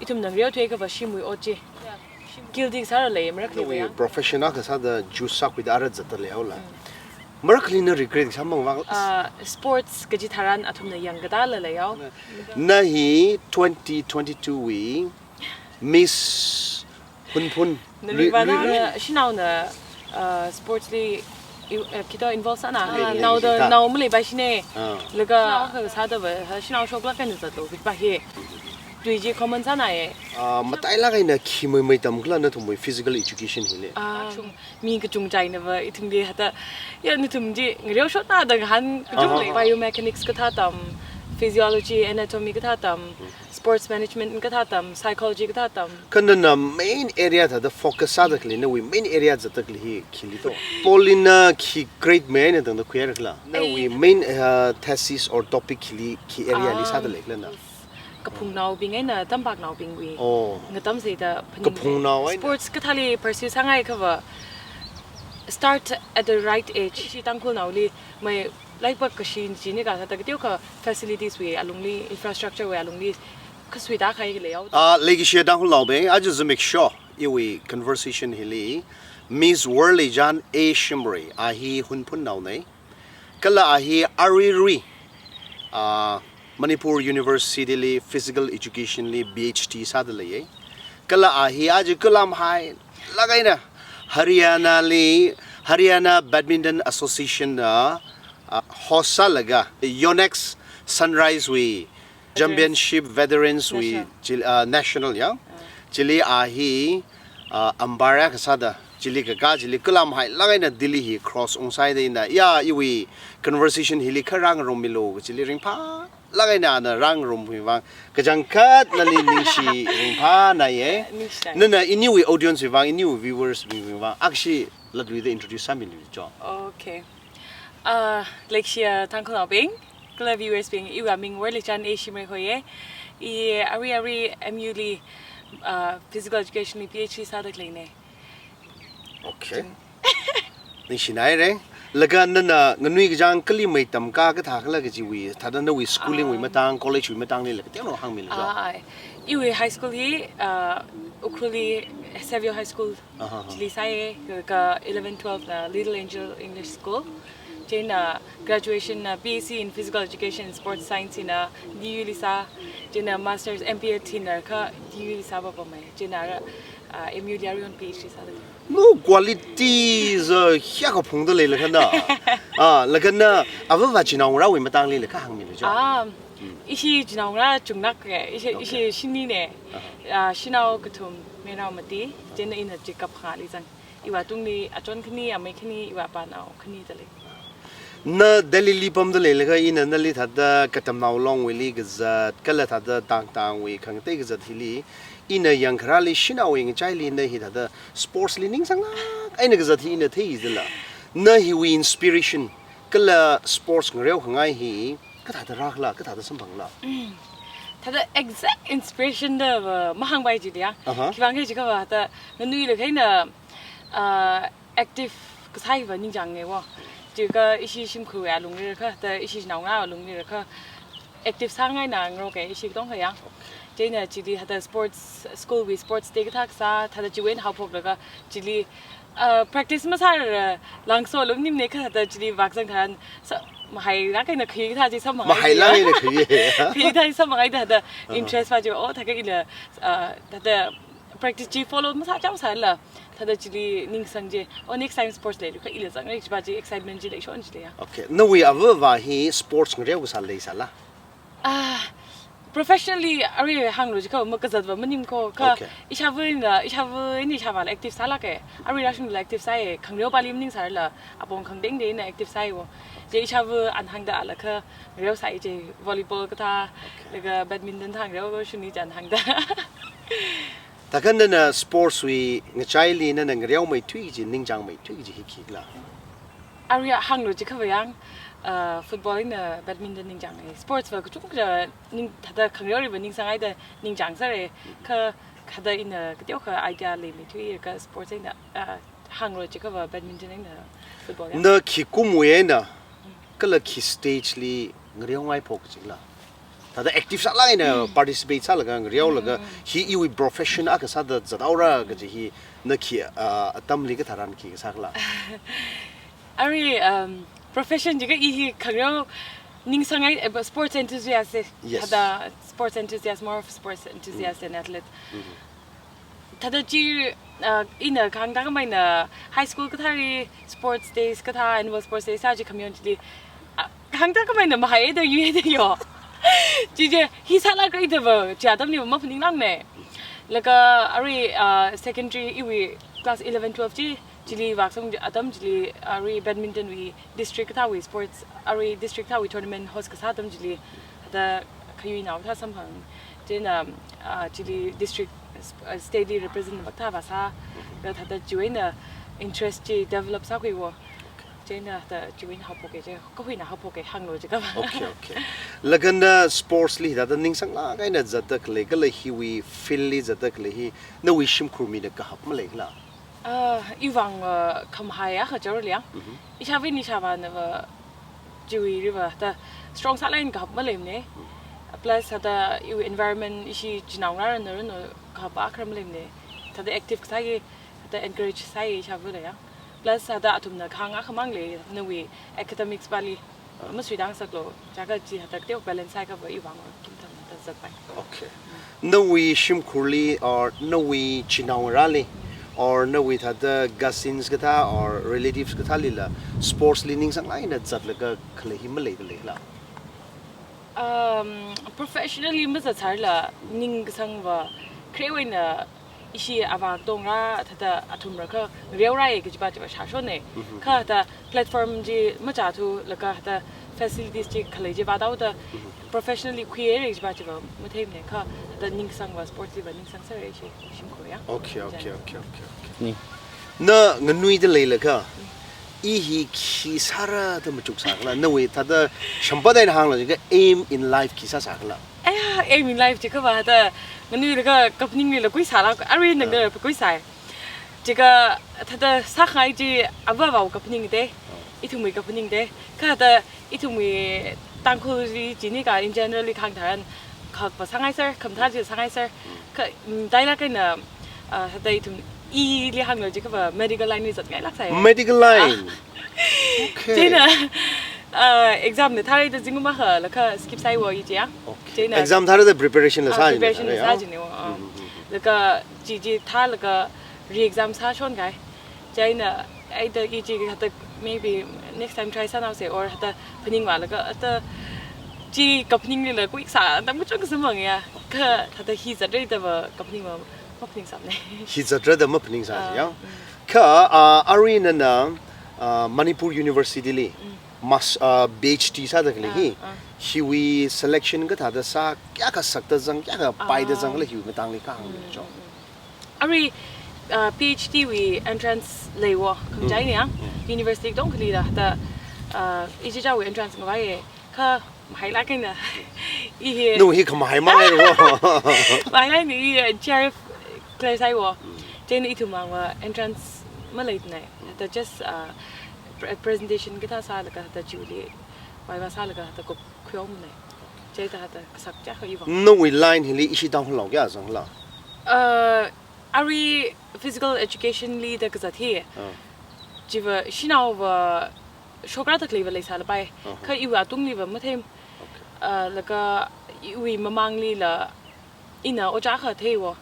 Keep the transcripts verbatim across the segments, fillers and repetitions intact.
Ithumna ngareothui kava shimwui ot chi. Guilty sāra lei, marakhali Nawui vayang. Profession akha sāda juice sākhuida arat zatda leihaola. Marakhali na regret sāmang vang. Ah, sports kaji tharan athumna yangkatala leihao. Na hi twenty twenty-two wui Miss Hunphun. Nalui Lui- vana Lui- na shanaona, ah, sports li i- eh, khito involve sāna. Lei, lei, Naoda lei, ta. Nao maleipaishine. Ah. Laga akha sāda va, ha, shanao shoklāk eina zatlo, kajipa hi. Tui chi common sāna e. Ah, matailāk eina khi meimei tamkhala nathumwui physical education hili? Ah, mi kachungkha china va, ithumli hithāda, ya, nathum chi ngareoshotna da ngahān kachungkha lei. Aha. Biomechanics kathā tam, physiology, anatomy kathā tam, sports management kathā tam, psychology kathā tam. Kha nana main area thāda focus sāda khalei, nawui main area zatda khalei hi khili to? Football li na khi grade mei eina tangda khuihaira khala? Nawui main, uh, thesis or topic khili, khi area li sāda lei khala na? Kaphungnaobing eina tampaknaobingwui. Oh. Ngatamsei da phaning. Kaphungnao eina. Sports kathāli pursue sāngai kava, start at the right age. Ishi Tangkhulnaoli mei laipak kashi chini kathāda kateokha facilities wui alungli, infrastructure wui alungli, kasuida khai leihaoda. Ah, leikashiya Tangkhulnaobing, aja zimiksho iwui conversation hili Miss World Leichan A Shimray, a hi Hunphunnaone. Kala a hi aruirui, ah, Manipur University li Physical Education li PhD sāda leiye. Kala a hi aja kalamhailāk eina Haryana li, Haryana Badminton Association na, ah, host sālaga Yonex Sunrise wui Championship Veterans wui National. Chil-, ah, National ya. Ah. Chili a hi, ah, umpire akha sāda, chili kaka, chili kalamhailāk eina Delhi hi cross ungsai da ina, ya, iwui conversation hili kha rāngarummilu, chili ringphālāk eina ana rāngarummivang, kachangkhat nali ningshi ringphānaiye. Ningshi. Nana iniwui audience wui vang, iniwui viewers wui vang, akshi latluida introduce sāmilu cho. Okay. Ah, leikashiya Tangkhulnaobing, kala viewers bing, iwui aming World Leichan A Shimray hoiye. I arui arui M U li, ah, physical education li PhD sāda khaleine. Okay. Ningshinaire. Laga nana nganui kachāng kali mei tamka kathā khala kajiwui, thāda nawui schooling wui matang, college wui matangli laga tenglo hāngmilu cho. Ah, ai. Iwui high school hi, ah, Ukhrulli Xavier High School Aha. Chili sāye, ka, ka eleven twelve na Little Angel English School. Chieina graduation na B S c in Physical Education and Sports Science na D U li sā. Chieina Masters M P H na kha D U li sāpapamai. Chieina, ah, M U li aruihon PhD sāda. No quality za hiya kaphungda leila kha na. Ah, laga na, avāva chinaongarāwui matangli laga hāngmilu cho. Ah, ishi chinaongarā chungnāke, ishi, ishi Okay. shinine. Aha. Ah, shanao kathum, mayarnao mati, chieina ina chi kapkhali zang. Iwui tungli achon khani, amei khani, iwui panao khani da lei. Na Delhi li pamda leilaga ina nali thāda Katamnao Longwuili kazat, kala thāda Tangtangwui khangatei kazat hili, ina yangkharāli shanaowui ngachaili na hithāda sports li ningsanglāk eina kazat hi ina thei zila. Na hiwui inspiration, kala sports ngareokhangai hi, kathāda rākhala, kathāda samphangla? Mm. Thāda exact inspiration da va mahāngpai jida ya. Aha. Khiwuivang khala jiakha va thāda nganuilakha ina, ah, active kasā hiva ningchānge wo. Jiakha ishi shimkhurwui alungli kha, thāda ishi naongarā alungli kha, active sāngaina ngaroke ishi katongkha ya. Chieina chili thāda sports, school wui sports day kathā kasā, thāda chiwui eina haophoklaga chili, ah, practice masāra, langso lum nimne kha thāda chili vākazang tharan, sa, mahailāk eina khi kathā chi samphangai Mahailāk ya. eina khi. Khi kathā chi samphangai thāda Aha. interest va chi, oh, thākha ila, ah, thāda practice chi follow masā chao sāla, thāda chili ningsang je, oh, next time sports leilu kha ila zangra kajipa chi excitement chi leishon jida ya. Okay. Nawui avāva hi sports ngareo kasā leisāla? Ah, professionally, arui hānglu jiakha makazat va maning ko, kha Okay. ishāvā ina, ishāvā ina ishāvāla active sālāke. Arui rāshungla active sāye, khangareopali maningsāla, apong khangatei ina active sāye wo. Je ishāvā ana hāngda ala kha ngareo sāye je volleyball kathā, Okay. laga badminton thā ngareo shuni jan hāngda. Thākha nana sports wui ngachaili nana ngareomeithui kaji, ningchāngmeithui kaji hi khikhala? Arui hānglu jiakha va yang, ah, football eina badminton ningchānge. Sports va kachungkha ning, thāda khangareoli va ningsangai da ningchāngsāre. Kha, kha thāda ina kateokha idea leimeithui kha sports eina, ah, hānglu jiakha va badminton eina football ya. Na khi kumwui eina, kala khi stage li ngareongai phok jila? Thāda active sālāk eina participate sālaga ngareolaga hi iwui profession akha sāda zathaora kaji hi na khi, ah, atamli katharan khi sākhala? Arui, um, profession jiakha i hi khangareo ningsangngai, eh, sports enthusiast e. Yes. Thāda sports enthusiast, more of sports enthusiast than athlete. Thāda chi, uh, ina kahāng tākhameina high school kathāli sports days kathā, annual sports days sā chi community li, uh, kahāng tākhameina mahaida yuida yo. Chi chi hi sālāk eina va, chi atamli va maphaninglākne. Laga arui, uh, secondary iwui class eleven, twelve chi, chili vākasang atam chili, arui badminton wui district kathāwui sports, arui district kathāwui tournament host kasā atam chili, thāda khayuinao thā samphang. Chieina, ah, chili district, ah, state li represent vākathā vāsā, laga thāda chiwui eina interest chi develop sākhui wo. Chieina thāda chiwui eina haophoke chi, kahuina haophoke hānglu jiakha va. Okay, okay. Laga na sports li thāda ningsanglāk eina zatda khalei kala hiwui field li zatda khalei hi, nawui shimkhur mina kahap maleikhala? Ah, iwui vang, ah, khamahai akha chao liang. Ishāvā ishāvāna va chiwui riva thāda strong sālāk eina kahap maleimane. Plus thāda iwui environment ishi chinaongarāna ranu kahap akha maleimane. Thāda active kasāki, thāda encourage sāi ishāvāla ya. Plus thāda athumna kahāng akhamang lei, nawui academics pāli masuidang saklu, jiakha chi hithāda kateokha balance sāakha va iwui vang khim thamda zatpai. Okay. Nawui shimkhurli or nawui chinaongarāli or nawui thāda cousins kathā or relatives kathālila sports li ningsanglāk eina zatlaga khalei hi maleikhala? Um, professionally mazatsālala ningsangva, kharewui eina ishi avā katonga thāda athumla khangareorāi kajiva chiva shāshonne. Kha thāda platform chi machāthu laga thāda facilities chi khalei chiva thaoda professionally khuihaira kajiva chiva matheimane, kha thāda ningsangva sports liva ningsangserra ishi shimkhur ya. Okay, okay, okay, okay, okay. Na nganuida leilakha, i hi khi sāra da machuksākhala, nawui thāda shamba da eina hānglu jiakha aim in life khi sāsākhala? Aya, aim in life jiakha va thāda nganuilakha kaphaninglila khuisāla, arui nangda khuisai. Jiakha thāda sākhangai chi avāvāwui kaphaning de, ithumwui kaphaning de. Kha thāda ithumwui Tangkhulli chini kha in generally kahāng tharan khak va sāngaiser, khamathā chi sāngaiser. Kha, mm, dailāk eina, ah, thāda ithum ili hānglu jiakha va medical line li zatngailāksai. Medical line. Okay. Chieina, ah, exam na thāhaida zingkum akha laga skip sāi wo i chi ya. Okay. Chieina exam thāhaida preparation la sā jine, preparation la sā jine wo, ah. Laga chi chi thālaga re-exam sāshongai. Chieina, ai thāda i chi thāda maybe next time try sānaose or thāda phaningvālaga thāda chi kaphaninglila khuisā, thāda machuk kasāmang ya. Kha thāda hi zatra da va kaphaningva maphaningsāmane. Hi zatra da maphaningsā ya. Kha, ah, arui nana, ah, Manipur University li mas-, ah, PhD sāda khalei hi, hiwui selection kathāda sā, kayākha sakta zang, kayākha paida zang khala hiwui matangli kahānglu jo. Arui, ah, PhD wui entrance lei wo, khamachai ni ya. University katongali da, da, ah, ichichāwui entrance ngavai e, kha mahailāk eina. I hi. Nu hi khamahai mangai wo. Mahailāk eina i, eh, G R F clear sāi wo. Chieina ithumwui vang va entrance maleitane. Da just, ah, pre-, presentation kathā sālaga da chili, viva sālaga da kop khuihaomane. Chithāda kasak jiakha i vang. Nawui line hili ishi Tangkhul lo kayā zangla? Uh, arui physical education li da kazat hi. Chiva shanaova shokra tak leiva leisālapai. Kha iwui atungli va matheim. Uh, laga iwui mamanglila ina ojā akha thei wo,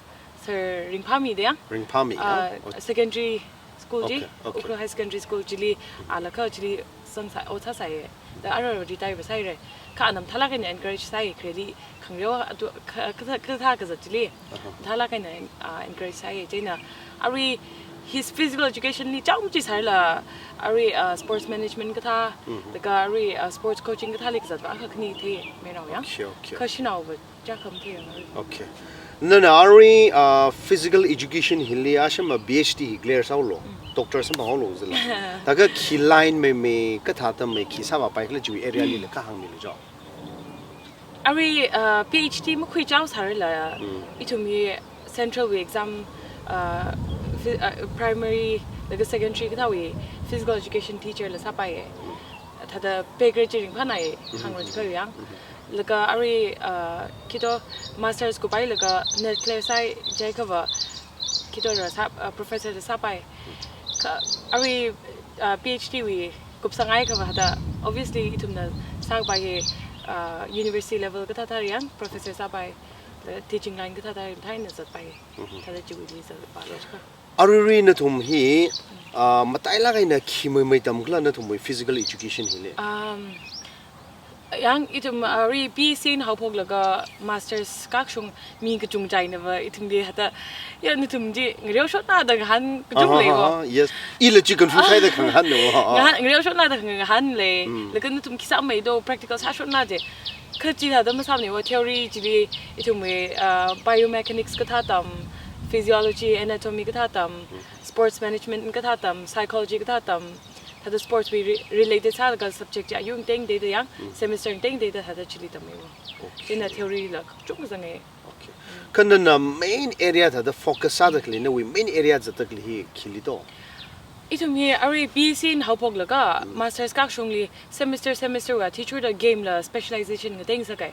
Sir Ringphami da ya. Ringphami, ah, secondary school chi, okay, okay. Ukhrul High Secondary School chili, ah, laga chili zangsā, ojā sāsai. Da ara retire va sāhaira. Kha ana mathālāk eina encourage sāi, khareli khangareo atu kha, kha, kha, kha kazat chili. Mathālāk eina, ah, encourage sāi. Chieina, arui his physical education li chao machi sālala, arui, ah, sports management kathā, laga arui, ah, sports coaching kathāli kazat va akha khani theimeirao ya. Okay, okay. Kha shanaova jiakha mathei yang arui. Okay. Nana arui, ah, physical education hili ashama PhD hi clear sāhaolo. Doctor samphanghaolo zila. Thākha khi line meimei, kathāda mei khi sāvāpai khala chiwui area lila kahāngmilu jo. Arui, ah, PhD makhuichao sālala, ithum hi central wui exam, ah, phy-, ah, primary, laga secondary kathāwui physical education teacher la sāpai e. Thāda pay grade chi ringphānai, hānglo jiakha yang. Laga arui, uh, khi to masters kupailaga NET clear sāi jiakhava khi to ra sā, uh, professor la sāpai. Kha arui, uh, PhD wui kupsangaikhava thāda obviously ithumna sāpai hi, uh, university level kathāda yang professor sāpai, laga teaching line kathāda thāda eina zatpai. Mhm. Thāda chiwuili zatpai. Aruirui nathum hi, ah, matailāk eina khi meimei tamkhala nathumwui physical education hili? Um, yang ithum, ah, arui BSc eina haophoklaga masters kakashung mi kachungkha chinava ithumli thāda, ya nathum chi ngareoshotna da ngahān kachungkha Aha, leiwo. aha, yes. Ila chi confuse haida khangahān no. Ngahān, ngareoshotna da ngahān lei. Mm. Laga nathum khi sāmei do practical sāshotna je. Kha chi thāda masāmaneiwo, theory chili ithumwui, ah, biomechanics kathā tam, physiology, anatomy kathā tam, sports management kathā tam, psychology kathā tam, thāda sports wui re-, related sālaga subject chi ayung teng data yang, semester teng data thāda chili tameiwo. Okay. China theory la kachungkha zange. Okay. Kha nana main area thāda focus sāda khalei, nawui main area zatda khalei hi khili to? Ithum hi arui BSc eina haophoklaga, masters kakashungli semester, semester wui athishurda game la specialization ngatei sākai.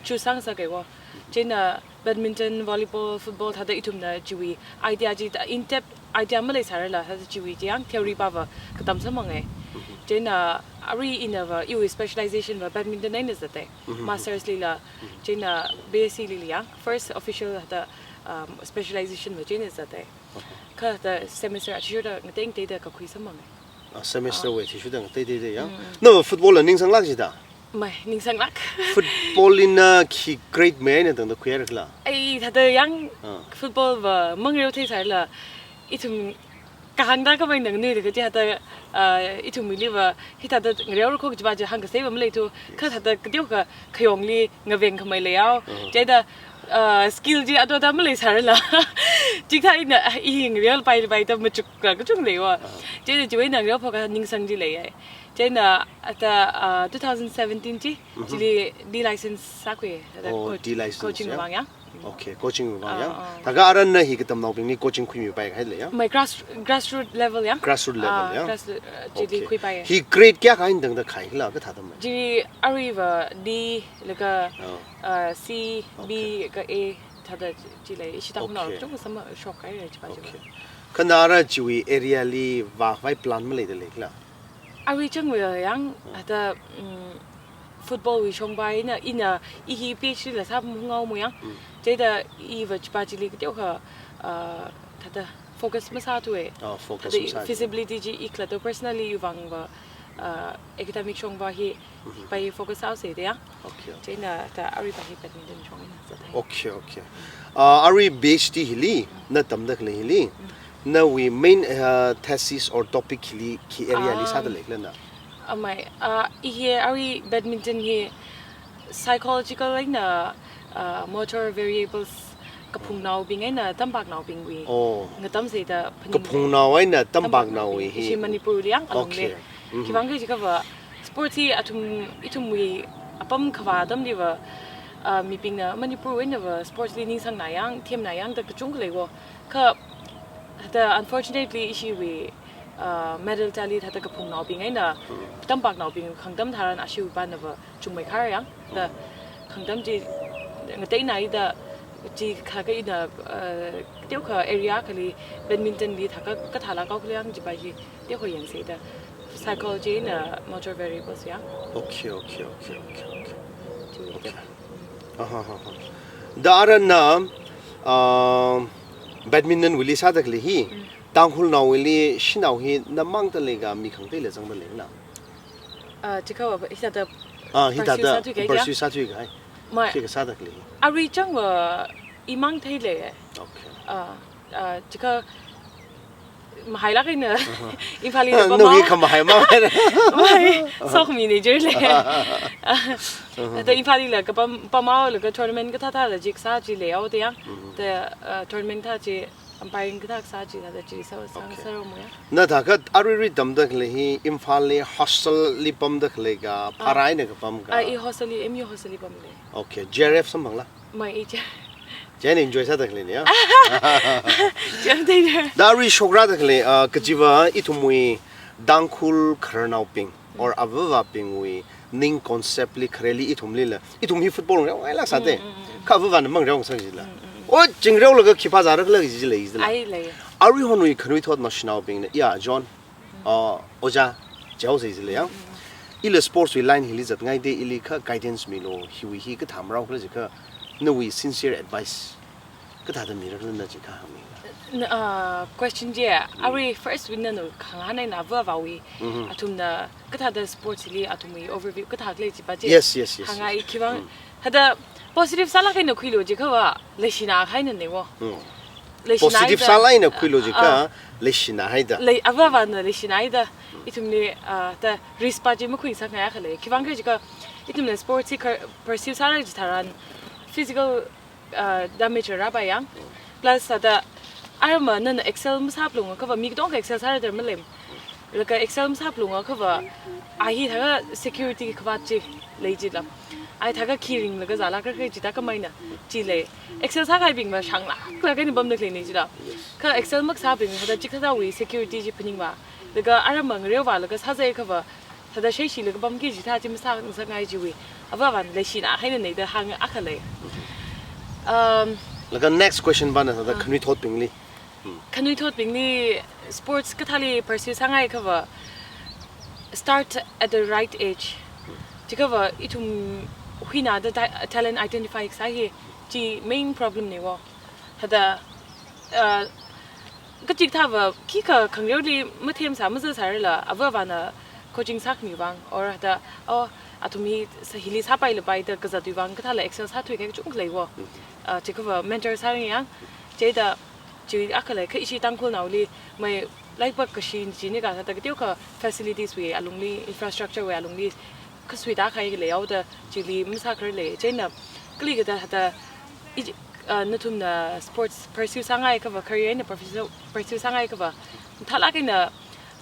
Choose sāngasakaiwo. China badminton, volleyball, football thāda ithumna chiwui idea chi thāda in-depth idea maleisārala, thāda chiwui chi yang theory pava katam sāmangai. China arui inava, iwui specialization va badminton eina zatai. Masters lila, china BSc lila yang, first official thāda, um, specialization va china zatai. Kha thāda semester athishurda ngatei ngateida kakhui sāmangai. Ah, semester wui athishurda ngatei ngateida yang. Mm. No, football la ningsanglāk jida? Mai, ningsanglāk. Football li na khi grade mei eina tangda khuirakhala? Ai, thāda yang Ah. football va mangreo theisārala, ithum kahāngda khamei nganui da kaji thāda, ah, ithumwuiliva, hithāda ngareo rako kajiva chi hāngkasei va maleithu, kha thāda kateokha khayongli ngaveng khamei leihaowa. Uh-huh. Chida, ah, skill chi ato thāda maleisārala. Chikathā ina, ah, i ngareopai pai da machukka kachungkha leiwa. Uh-huh. Chida chiwui eina ngareo phokha ningsang chi leiya. China ata, ah, two thousand seventeen chi, Mhm. chili D license sākhui, ata Oh, co-, D license, coaching ya? vang ya. Okay, coaching vang Ah, ya. ah. Thākha aran na hi katamnaobingli coaching khuimipai kahai lei ya? Mai grass, grassroot level ya. Grassroot level Ah, ya? grassroot, ah, chili Okay. khuipai ya. Hi grade kayākha eina tangda khaikhala kathāda mai? Chili aruiva D, laga, Oh. ah, C, B, Okay. ka A, thāda chi lei, ishi Tangkhulnao Okay. kachungkha sāma shok kahai lei chiva chiva. Okay. Kha na ara chiwui area li vākhavai plan maleida leikhala? Arui changwui yang, Mm. ata, mm, football wui shongpai ina, ina, i hi PhD la sāpam hunghaomo yang. Mm. Chida iva chipa chili kateokha, ah, thāda focus masāthuwa. Oh, focus Thāda i masāthuwa. feasibility chi i khalatta personally i vangva, ah, academic shongpa hi Mhm. pai focus sāhaosa da yang. Okay, okay. China thāda aruiva hi badminton shong eina zatai. Okay, okay. Ah, arui PhD hili, na tamda khalei hili, Mm. nawui main, ah, thesis or topic hili, khi area li Um, sāda leikhala na? Amai, ah, i hi arui badminton hi psychological eina, ah, motor variables kaphungnaobing eina tampaknaobingwui Oh. ngatamsa da phaning Kaphungnao eina tampaknaowui Tampaknaobing. hi. Ishi Manipur li yang alungli. Okay. Mhm. Khiwuivang kajikhava sports hi athum, ithumwui apam kavā atamliva, ah, mibingna Manipur wui einava sports li ningsangna yang, themna yang da kachungkha leiwo. Kha, thāda unfortunately ishiwui, ah, medal tally thāda kaphungnaobing eina, Hmm. tampaknaobing khangatam tharan ashiwui pānava chungmei khara yang, da khangatam chi ngateina ida chi khakha ina, eh, teokha area akhali badminton li thākha kathāla kaokhala yang chipa hi teokha yangsa da psychology eina motor variables yang. Okay, okay, okay, okay, okay. Chi Okay. Aha, aha, aha. Da ara na, ah, badminton wuili sāda khalei hi, Mm. Tangkhulnaowuili shanao hi namangda leika mi khangateila zangda leila? Ah, chikhava hithāda Ah, hithāda pursue sāthuikahai pursue kya? sāthuikahai. Mai. Khi kasāda khalei hi. Arui changva imang theilei. Okay. Ah, ah, chikha mahailāk eina. Aha. Imphal li Ah, pamao. Nawui khamahai mang. Mai, sok mi ni jir lei. Ah, Uh-huh. thāda Imphal lila kapam, pamao laga tournament kathāthāla chi kasā chi leihaoda yang. Mhm. Thāda, ah, tournament thā chi umpiring kathā kasā chi thāda chi sā, sā, Okay. sāromo ya. Na thākha aruirui tamda khalei hi Imphal li hostel li pamda khalei ka, Ah. pharā eina kapam ka? Ah, i hostel li, M U hostel li pamlei. Okay, J R F samphangla? Mai i J R F. Chieina enjoy sāda khalei ni ya? Chang dei dei. Da arui shokrāda khalei, ah, kajiva ithumwui Tangkhul khararnaobing, or avāva̱bingwui ning concept li khareli ithumlila. Ithum hi football ngareongailāk sāda. Mm, mm, mm. Kha avāvana mangareongasakla. Mm, mm, mm. O, chi ngareolaga khipā zārakhala kaji lei jila. Ai lei. Aruihonwui khanuithot naoshinaobingna, ya, John, uh, ojā, jihaosa jila ya. Mm, mm. Ila sports wui line hili zatngaida ili kha guidance milu, hiwui hi kathā maraokhala jiakha, nawui sincere advice kathāda mirakhala na jiakha hāngmi. Na, uh, question chi, Mm. arui first wui nana khangahān eina avā avāwui, Mm-hmm. athumna kathāda sports li athumwui overview kathā khalei jipa chi. Yes, yes, yes, Hāngngai yes. khivang, Mm. thāda positive sālāk eina khuilu jiakhava, leishina haina ne wo. Mm. Leishina Positive haida, sālāk eina khuilu jiakha, ah, leishina haida. lei, avāvana leishina haida. Ithumli, ah, thāda risk pa chi makhuingasakngai akha lei. Khivang khala jiakha, ithumna sports hi kar-, pursue sāra chitharan, physical, ah, damage rāpai yang. Plus thāda, arma nana excel masāphalungakhava, mi katonga excel sāra da malei. Laga excel masāphalungakhava, a hi thākha security khavāt chi lei jila. Ai thākha khi ringlaga zālākra khala jida kamaina chi lei. Excel sākahaibingva shanglāklāk eina pamda khalei ne jila. Kha excel makasābing thāda chikathāwui security chi phaningva. Laga arma ngareovālaga sāzaiakhava, thāda sheishilaga pamki jida chi masāngasakngai chiwui. Avāvana leishina haina ne da hāng akha lei. Um, Laga next question pana thāda Ah. khanuithotbingli. Khanuithotbingli sports kathāli pursue sāngaiakhava, start at the right age. Jiakhava ithum huina da ta-, talent identify kasā hi, chi main problem ne wo. Thāda, uh, kachikathāva khikha khangareoli mathem sā mazā sārala, avāvana coaching sākhami vang, or thāda, oh, athum hi sā-, hili sāpailapai da kazatwui vang, kathāla excel sāthuikahai kachungkha lei wo. Uh, jiakhava mentor sāring yang, chida, chi akha lei, kha ishi Tangkhulnaoli, mai, like, pa kashi chi nika thāda kateokha facilities wui alungli, infrastructure wui alungli, kasuida kahai leihaoda, chili masākharar lei, chieina, kali kathāda, thāda, i, ah, nathumna sports pursue sāngaiakhava, career eina professional pursue sāngaiakhava, mathālāk eina,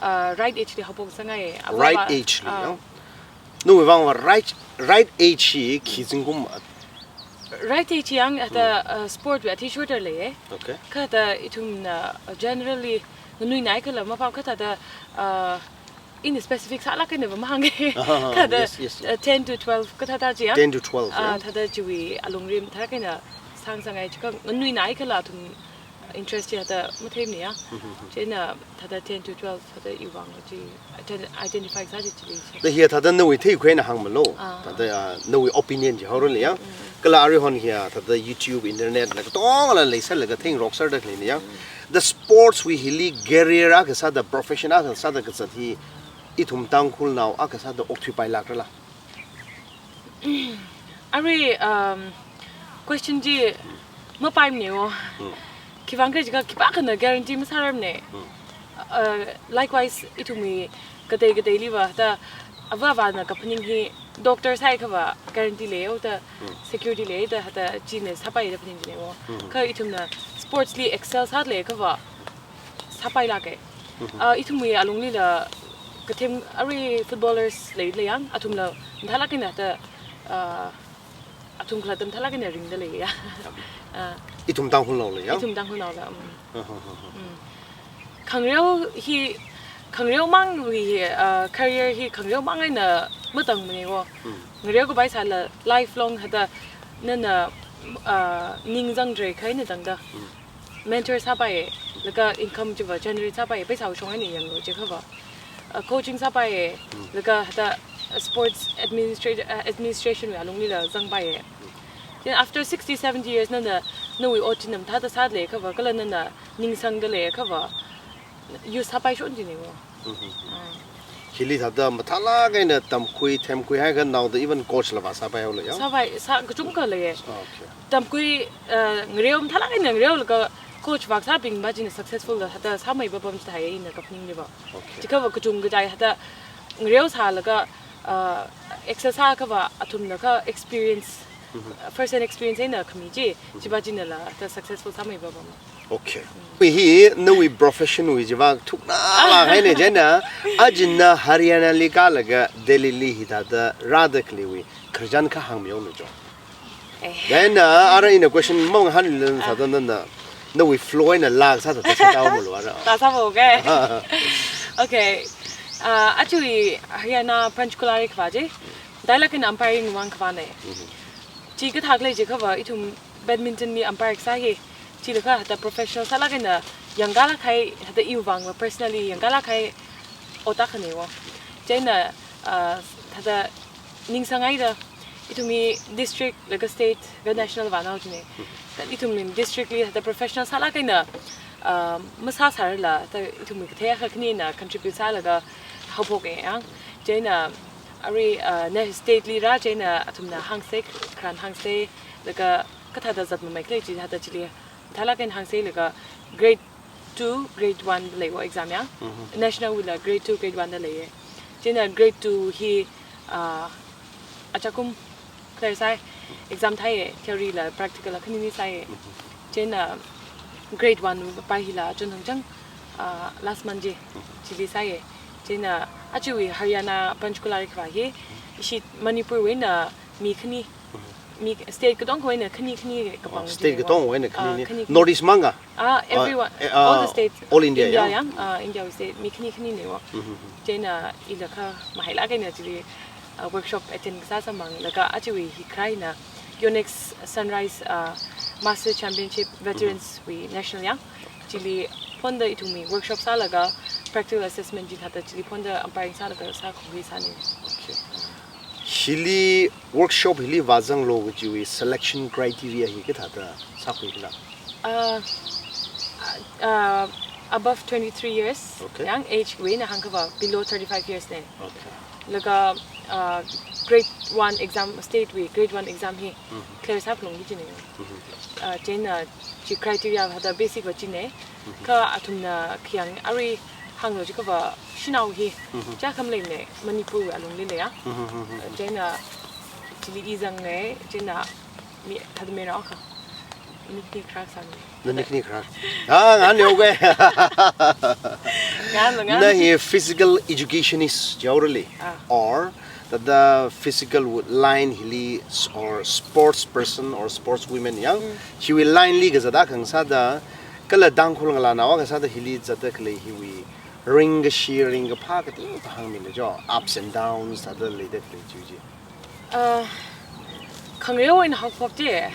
ah, right age li haophok sāngai, avā Right avā, age li, ah. ya? Nawui vangva right, right age hi khi zingkum, ah? Right age yang thāda, Mm. ah, sport wui athishurda lei, eh. Okay. Kha thāda ithumna, ah, generally, nganuinaikhala mapam kha thāda, ah, in specific sālāk eina va mahānge. Ah, Kha thāda, yes, yes, yes. uh, ten to twelve kathāda chi ya. Ten to twelve, Ah, yeah. thāda chiwui alungli mathālāk eina sāngasakngai jiakha nganuinaikhala athum interest chi thāda mathemni ya. Mm-hmm. Chieina thāda ten to twelve thāda iwui vang chi ident-, identify sā chi chili chi. Da hiya thāda nawui theikhui eina hāngmalu. Ah. Thāda, ah, nawui opinion chi haorali ya. Mm. Kala aruihon hiya thāda YouTube, internet na katongala leisālaga theingarok sāda khaleina ya. Mm. Da sports wui hili career akha sāda, profession akha sāda kazat hi ithum Tangkhulnao akha sāda okthuipailākrala? Arui, um, question chi mapaimane wo. Hmm. Khivang khala jiakha khipākhana guarantee masārarmane. Hmm. Uh, likewise, ithumwui katei kateiliva, thāda avāvana kaphaning hi doctor sāhaiakhava guarantee leihaoda, Hmm. security leida, thāda china sāpai da phaningne wo. Hmm. Kha ithumna sports li excel sālaiakhava, sāpailāke. Mhm. Ah, ithumwui alunglila kathem arui footballers leilei yang, athumla mathālāk eina thāda, ah, athum khalatta mathālāk eina ringda lei ya. Ah. Ithum Tangkhulnaola ya? Ithum Tangkhulnaola, mm. Aha, aha. Mm. Khangareo hi, khangareomangwui, ah, career hi khangareomang eina matangmane wo. Mm. Ngareo kapai sāla lifelong thāda nana, ah, ningzangdrai kahai eina tangda. Mm. Mentor sāpai, laga income chiva generate sāpai, pheisāwui shong eina yanglu jiakhava. Uh, coaching sāpai, Mm. laga thāda sports administra-, uh, administration wui alunglila zangpai. Then after sixty, seventy years nana, nawui ot chi mathāda sāda leiakhava, kala nana ningsangda leiakhava, use sāpai shon jine wo. Mhm. Ah. Hili thāda mathālāk eina tamkhui, themkhui haiakha naoda even coach la vāsāpaihaolu ya? Sāpai, sā kachungkha leiye. Ah, okay. Tamkhui, eh, ngareo mathālāk eina ngareolaga coach vāsābingva china successful da thāda sāmei papam chithāi ina kaphaningne va. Okay. Jiakhava kachungkha chithāi thāda ngareo sālaga, eh, excel sāakhava athumlaga experience, Mhm. first hand experience eina khami chi, Mhm. chiva chinala thāda successful sāmei papam. Okay. Hi nawui profession wui chiva thukna vāhaine chieina, ajina Haryana li kālaga Delhi li hithāda rāda khaleiwui khararchan kha hāngmihaolu jo. Eh. Then, uh, ara ina question mangahānlala Ah. thāda nana, nawui flow eina laa sāda thāda sāda haomalu ara. Thāda sāphoke. Okay. Uh, actually, Haryana Panchkula li kavā chi. Tailāk eina umpire ngavang khavāna. Mhm. Chi kathā khalei jiakhava ithum badminton li umpire kasā hi, chilakha hithāda professional sālāk eina yangkālāk kahai, hithāda iwui vang personally yangkālāk kahai ot akhana wo. Chieina, ah, hithāda ningsānghaida, ithumwui district laga state laga national vānao china. Kha ithumwui district li hithāda professional sālāk eina, ah, masāsārala, hithāda ithumwui kathei akha khanina contribute sālaga haophoka yang. Chieina arui, ah, na state li rā chieina athumna hāngsa, kharān hāngsa, laga kathāda zatmamei khalei chi hithāda chili mathālāk eina hāngsa laga grade two, grade one da lei wo exam yang. Mhm. National wuila grade two, grade one da leiya. Chieina grade two hi, ah, achakum clear sāi, exam thāiya, theory la practical la khanini sāiya. Mhm. Chieina grade one pa hila chon hangchang, ah, last month chi, Mhm. chili sāiya. Chieina achiwui Haryana Panchkula li khavā hi, ishi Manipur wui eina mi khani, Mhm. mi state katonga wui eina khani khani Oh, kapang state china katonga wui eina Ah, khani ni. khani khani. North East manga? Ah, Ah, everyone, eh, all the ah, states. all India, India yang? yang, ah, India wui state mi khani khanina wo. Mhm. Chieina ilakha mahailāk eina chili, ah, workshop attend kasā sāmang laga achiwui hi kharā hina Yonex Sunrise, ah, Master Championship Veterans Mhm. wui national yang. Chili phonda ithumwui workshop sālaga practical assessment chi hithāda chili phonda umpire sālaga sākhui sāna. Okay. Hili workshop hili vāzanglu kajiwui selection criteria hi kathāda sākhuikhala? Uh, uh, above twenty-three years, Okay. yang age wui eina hāngkhavā below thirty-five years na. Okay. Laga, uh, grade one exam, state wui grade one exam hi Mhm. clear sāphalungki kajina. Mhm. Uh, chieina chi criteria hithāda basic va china. Mhm. Kha athumna khayang arui hānglu jiakhava shanao hi Mhm. chiyākha maleimana Manipur wui alungli leiya. Mhm, mhm, mhm. Chieina chili i zanga, chieina mi thāda mayarnao akha. Minute khani kharā sāna. Minute khani kharā. Ah, ngahān yo ke. Ngahān, ngahān. Na hi physical educationist jihaorali. Ah. Or thāda physical line hili s-, or sports person or sports women yang. Mm. Hiwui line li kazat akha ngasāda, kala Tangkhul ngalānao akha sāda hili zatda khalei hiwui ringkashi ringkaphā kateokha hāngmilu jo, ups and downs thāda leida khalei chiwui chi. Uh, khangareo eina haophok chi,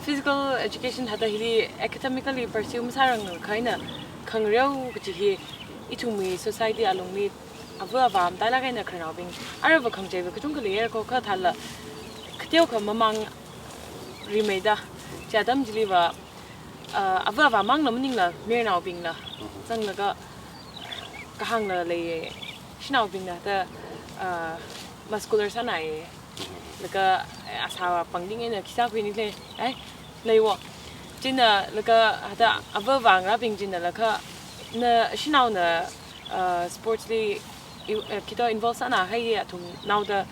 physical education thāda hili academically pursue masārangkha eina khangareo kaji hi ithumwui society alungli ava avā matailāk eina khararnaobing, aruiva khangacheiva kachungkha leiya ko kha thālala, kateokha mamāng rimeida, chi atam chiliva, uh, ava avāmangla maningla mayarnaobingla Mhm. zanglaga kahāngla leiya, shanaobingna thāda, uh, muscular sānāya. Mhm. Laga, eh, asā pāngding eina khi sākhuini lei, ai, lei wo. Chieina laga thāda ava avā ngarābing chieina laga na shanaona, uh, sports li i-, eh, khi to involve sānāhai hi athumnaoda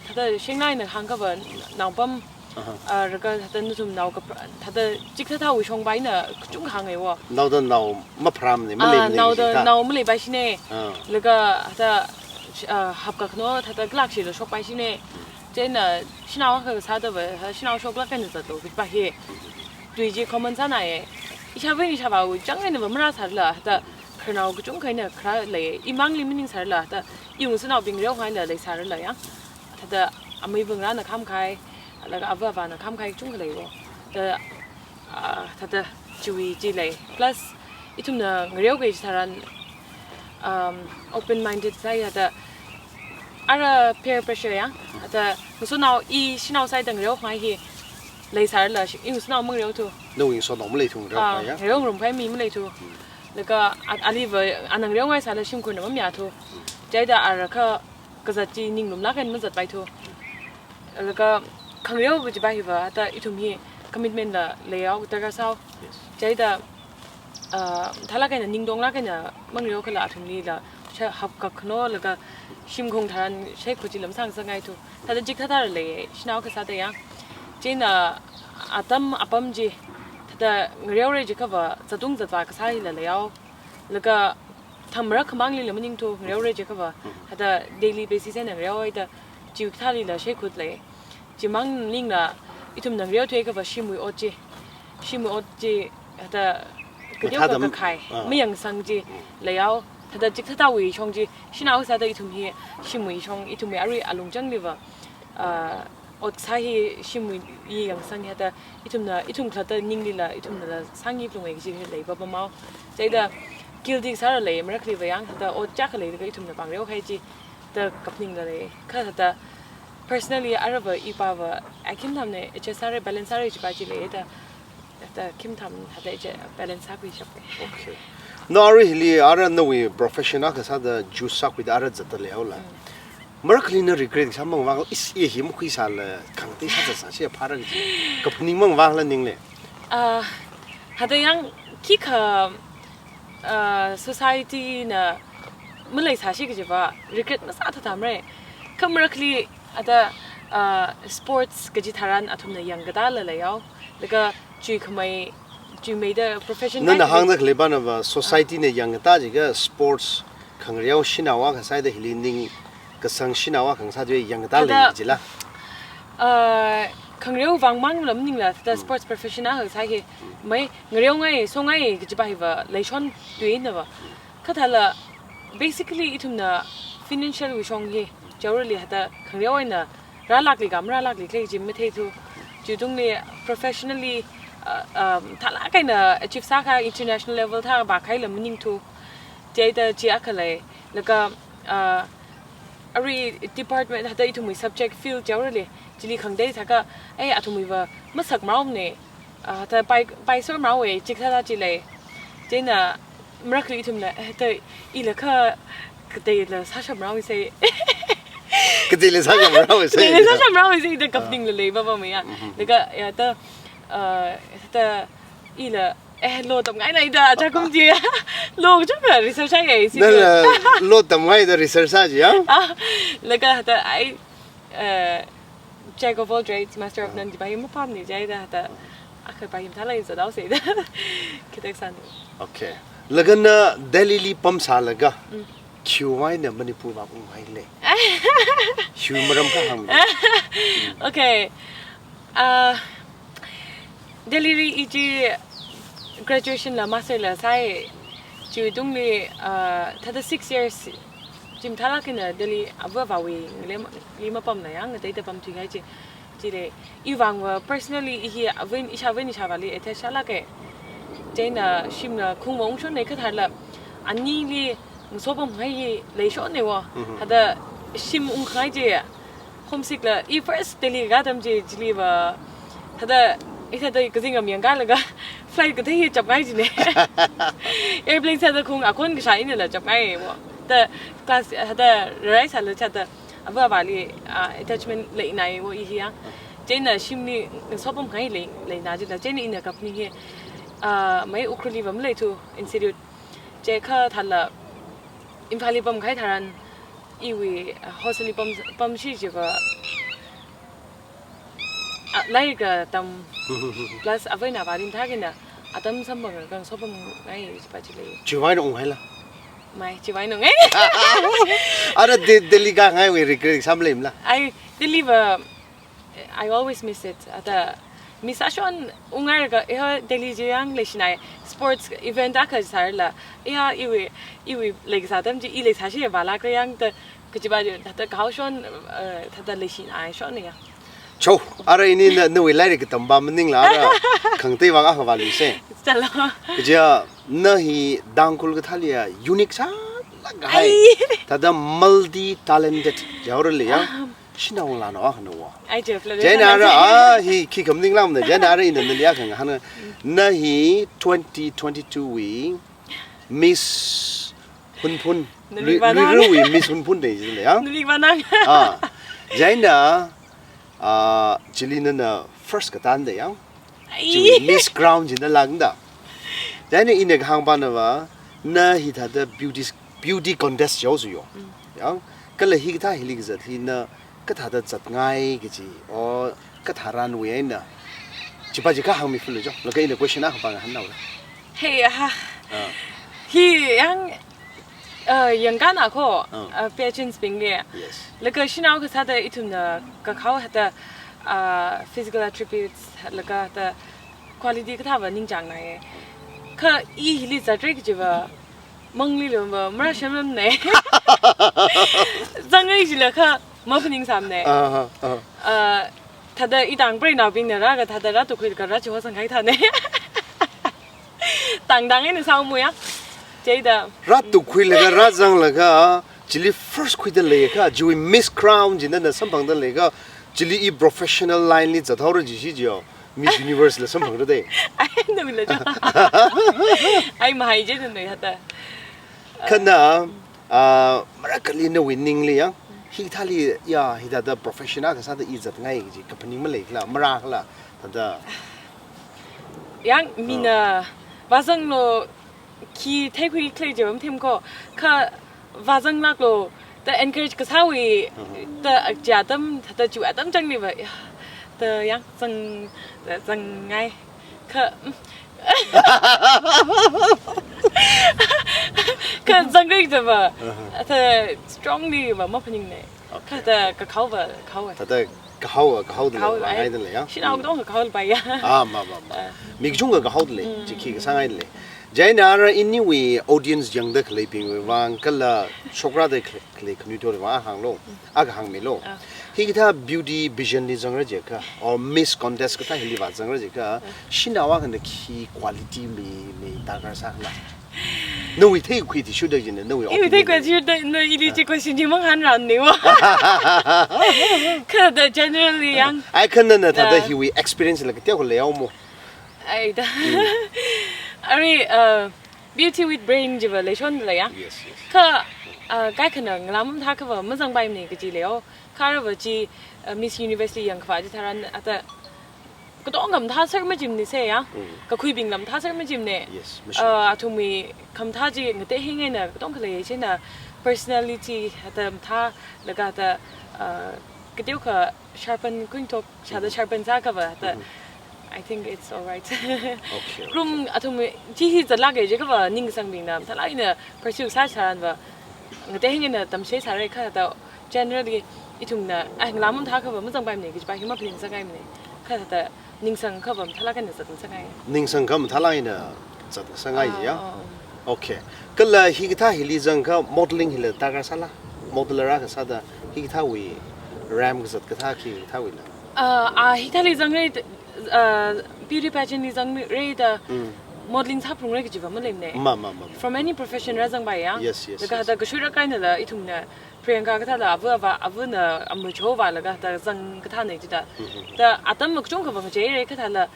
thāda shenglāk eina hāngkhavā naopam, Aha. ah, laga thāda nathumnao kapra-, thāda chikathāthāwui shongpai eina kachungkha hānga wo. Naoda nao mapharāmana, Ah, maleimanei naoda kaji thā. nao maleipaishina. Ah. Laga thāda, ah, hapkakhano thāda khalākshila shokpaishina. Chieina shanao akha sādava, ha, shanao shoklāk eina zatlu kajipa hi. Tui chi common sānāya. Ishāvā ishāvāwui chang einava marāsārala, thāda khararnao kachungkha eina kharā lei, imangli maningsārala, thāda iwui ngasotnaobing reongaila leisārala yang. Thāda amei bing rāna khamkahai, laga ava avāna khamkahai kachungkha lei wo. Thāda, ah, thāda chiwui chi lei. Plus, ithumna ngareo kaji tharan, um, open minded sāya thāda, ara peer pressure yang, thāda ngasotnao i shanao sāda ngareongai hi leisārala, shi-, i ngasotnao mangareothu. Nawui ngasotnao maleithu ngareo Ah, kahai ya? ngareo ngarumkahai mi maleithu. Hmm. Laga a-, aliva ana ngareongaisāla shimkhurna mamayāthu. Hmm. Chieina ara kha kazat chi ninglumlāk eina mazatpaithu. Laga khangareo kajipa hiva thāda ithum hi commitment la leihao darkar sāhao. Yes. Chieina, ah, mathālāk eina ningtonglāk eina mangareokhala athumlila sha-, hapkakhano laga shimkhung tharan shaikhut chila masāngasakngaithu. Thāda chikathāthā lei, shanao akha sāda yang. Chieina atam apam chi thāda ngareora jiakhava zatung zatvā kasā hila leihao. Laga thangmara khamanglila maningthu, ngareora jiakhava, Mhm. thāda daily basis eina ngareohaida, chiwui kathālila shaikhut lei. Chimang maningla, ithumna ngareothuiakhava shimwui ot chi, shimwui ot chi, thāda kateokha Mathāda m-, kakhai, ah. mayangsang chi, Mm. leihao. Hada chikathāwui shong chi, shanao sāda ithum hi shimwui shong, ithumwui arui alungchang liva, ah, ot kasā hi shimwui yangsang hada ithumna, ithum khalatta ninglila, ithumnala sāngi phalunga kaji hi lei papa mao. Chieina guilty sāra lei, marakhaliva yang hada ot chakha leilaga ithumna pāngreo kahai chi da kaphaningla lei. Kha hada personally arava ipava, a khim thamna, icha sāra, balance sāra chipa chi lei da, da khim tham hada icha balance sākhui shap. Okay. Na arui hili ara nawui profession akha sāda juice sākhuida ara zatda leihaola. Mm. Marakhalina regret sāmang vang, is, i hi makhuisāla, khangatei sāda sāshiya phāra kaji kaphaning mang vangla ningli. Ah, hada yang khikha, ah, society na maleisāshi kajiva regret masāthathamra. Kha marakhali hada, ah, sports kaji tharan athumna yangkatala leihao. Laga chuikhamei, chuimeida profession nana hāngda khalei banava society na yangkata jiakha sports khangareo shanao akha sāda hili ning kasang shanao akha sāda yangkata lei jila. Ah, khangareo vang mangla maningla, da sports profession akha sā hi, mai ngareongai, songai kajipa hiva leishon tuinava. Kha thāla, basically ithumna financial wui shong hi, generally hada khangareo eina rālākli ka marālākli khalei chi matheithu. Chitungli professionally, uh, um, thālāk eina achieve sākha international level thā vākhaila maningthu. Chieina chi akha lei, laga, uh, arui department hada ithumwui subject field generally, chili khangatei sākha, ai athumwuiva masakmaraomana. Ah, da pai, paisormaraowa, chikathā chi lei. Chieina marakhali ithumla, eh, da ila kha kateila sāshapmaraosa. Kateila sāshapmaraosa. Kateila sāshapmaraosa da kaphaningla lei papa maya. Mhm. Laga, ya, da, ah, da ila, eh, law tamngaina da, achakum chi. Law kachungkha research sāya, si. Nala law tamngaida research sā jiya? Ah, laga da ai, eh, Jack of all trades, master of none, jipa hi mapamna jida da, akha pa hi mathālāk eina zathaosa da. Khiteksāna. Okay. Laga na Delhi li pamsālaga, mm, khiwuivang eina Manipur vāunghaile? Khiwui maram kha hāngmi. Okay. Ah, Delhi li i chi graduation la master la sāi. Chiwuitungli, ah, thāda six years chi mathālāk eina Delhi ava avāwui ngalem li mapamla yang, ngateida pamthuikahai chi. Chili, i vangva personally i hi avāwui, ishāvāwui, ishāvāli attach sālāka. Chieina shimna khungva ungshonna kha tharla, anili ngaso pamngai hi leishonna wo. Mhm. Hada shim ungkhangai chi, homesick la, i first Delhi ka atam chi, chiliva, hada, i hada kazing am yangkalaga, flight kathei hi chapngai jina. Airplane sāda khung akon kashā einala chapngai wo. Da class, hada, rai sāla chada, ava avāli, ah, attachment leina wo i hi ya. Chieina shimli ngaso pamngai lei, leina jida. Chieina ina kaphaning hi, ah, mai Ukhrul liva maleithu institute. Chikha thāla Imphal li pamkahai tharan iwui, ah, hostel li pam, pamshi jiva, ah, lairik katam plus avāwui eina avāli mathākha eina atam samphang kha ngaso pamngai jipa chi lei. Chiwuivang eina unghaila? Mai, chiwuivang eina unghai. Ara De-, Delhi kāngaiwui regret sāmaleimala? Ai, Delhi va, I always miss it. Hada miss sāshon, ungngairaka, eh, Delhi chi yang leishinai, sports event akha sārala, eh, iwui, iwui leikasā atam chi, i leisāshi vālākra yang da, kajipa chi, hada kahaoshon, eh, hada leishinaishonna ya. Cho, ara ini na, nawui lairik katampa maningla, ara khangatei vang akha vāluisa. Chalo. Kaja, na hi Tangkhul kathāliya unique sālāk kahai. Ai. Thāda multi talented, jihaorali ya. Ah. Shanao ngalānao akhana wo. Ai, Jeff, la Chieina ara, ah, hi khikha maninglākmana, chieina ara ina nali akha ngahāna. Na hi twenty twenty-two wui Miss Hunphun, Nali Lwi-, vanang. Lwiruwui Miss Hunphun da jila ya. Nali vanang. Ah, chieina, ah, chili nana first katānda ya. Ai. Chiwui Miss Crown chi nala lāngda. Chieina ina kahāng panava, na hithāda beauty, beauty contest jihaosa yo. Mm. Ya, kala hikathā hili kazat hi na kathāda zatngai kaji, o kathā runway eina. Chipa chi kha hāngmi phulu jo. Laga ina question akha pa ngahānhaora. Hey, ah. Ah. Hi yang, uh, yangkāna kho, ah, uh, pageants bingli. Yes. Laga shanao kasāda ithumna kakhao hada, uh, physical attributes, laga hada quality kathāva ningchāngnai. Kha i hili zatra kajiva, Mangli lo ma, mara shemem ne. Zangrei jilakha, maphaningsam ne. Ah, ah, ah. Uh, thāda itang preinaobingna rāga, thāda rātukhuilaga rāchihosang kahai thāne. Tangtang eina sāomu ya. Chieina. Rātukhuilaga, rāzanglaga, chili first khuida leikha, chiwui Miss Crown chi nana samphangda leikha, chili i professional line li zathaora jishi jiyo. Miss Universe la samphangra de. Ai, nawui la jo. Ai, mahai je nawui hata. Kha na, ah, marakali nawui ningli ya. Hithāli ya, hithāda professional kasāda i zatngai kaji, kaphaning maleikhala, marakhala, thāda. Yang, mina, vāzanglu, khi theikhui khalei je mathemko, kha vāzanglaklu, thāda encourage kasāwui, thāda aja atam, thāda chiwui atam changli va, ya, thāda yang zang, thāda zangngai, kha, kha zangrei thāda va, thāda strongly va maphaning ne. Okay. Kha thāda kakhao va, khao va. Thāda kahaowa, kahaoda lei, kahaowa, ai, ngaida lei ya. Shanao katonga kahaola pai ya. Ah, ma, ma, ma. Ah. Mi kachungkha kahaoda lei, chi khi kasāngaida lei. Chieina ara iniwui audience yangda khaleibingwui vang, kala shokrāda khalei, khalei khanuithotwui vang, a hānglu, a kahāng milu. Ah. Hikathā beauty pageant li zangra jiakha, or Miss Contest kathā hili vāzangra jiakha, shanao akhana khi quality mi, mi darkar sākhala. Nawui theikhui athishurda jina, nawui opinion. Iwui theikhui athishurda, na ili chi question chi mangahānra ne wa. Kha thāda generally yang. Ai kha nana thāda hiwui experience la kateokha leihaomo. Ai thāda. Arui, uh, beauty with brain jiva leishonda lei ya. Yes, yes. Kha, uh, kaikhana ngalā mamathāakhava mazangpaimane kaji leiyo. Kha arava chi, uh, Miss Universe li yangkhavā chitharan thāda katonga mathāser majimane se ya. Mm. Kakhuibingla mathāser majimane. Yes, machine. Uh, athumwui khamathā chi ngateheng eina katongkha lei chieina personality thāda mathālaga thāda, uh, kateokha sharpen kuinthok, shāda sharpen sāakhava thāda, I think it's all right. Okay, okay. Krum athumwui chi hi zatlāka jiakhava ningsangbingna mathālāk eina pursue sā sāranva ngateheng eina tamshei sāra kha thāda generally ithumna, ai, ngalā mamathāakhava mazangpaimane kajipa hi maphaningsangngaimane. Kha thāda ningsangakhava mathālāk eina zatngasakngai. Ningsangakhava mathālāk eina zatngasakngai ya? Ah, ah, ah. Okay. Kala hikathā hili zangakha modeling hila darkar sāla? Model rākasāda hikathāwui ram kazat kathā khi hikathāwuila? Ah, ah, hikathāli zangrei, ah, beauty pageant li zangreida modeling sāphalungra kajiva maleimane. Ma, ma, ma, ma. From any profession rāzangpai ya. Yes, yes, yes. Laga thāda kashuira kainala ithumna Priyanka kathāla ava, ava, avana amacho vālaga thāda zang kathāne jida. Thāda atam kachungkhava ngacheira kathāla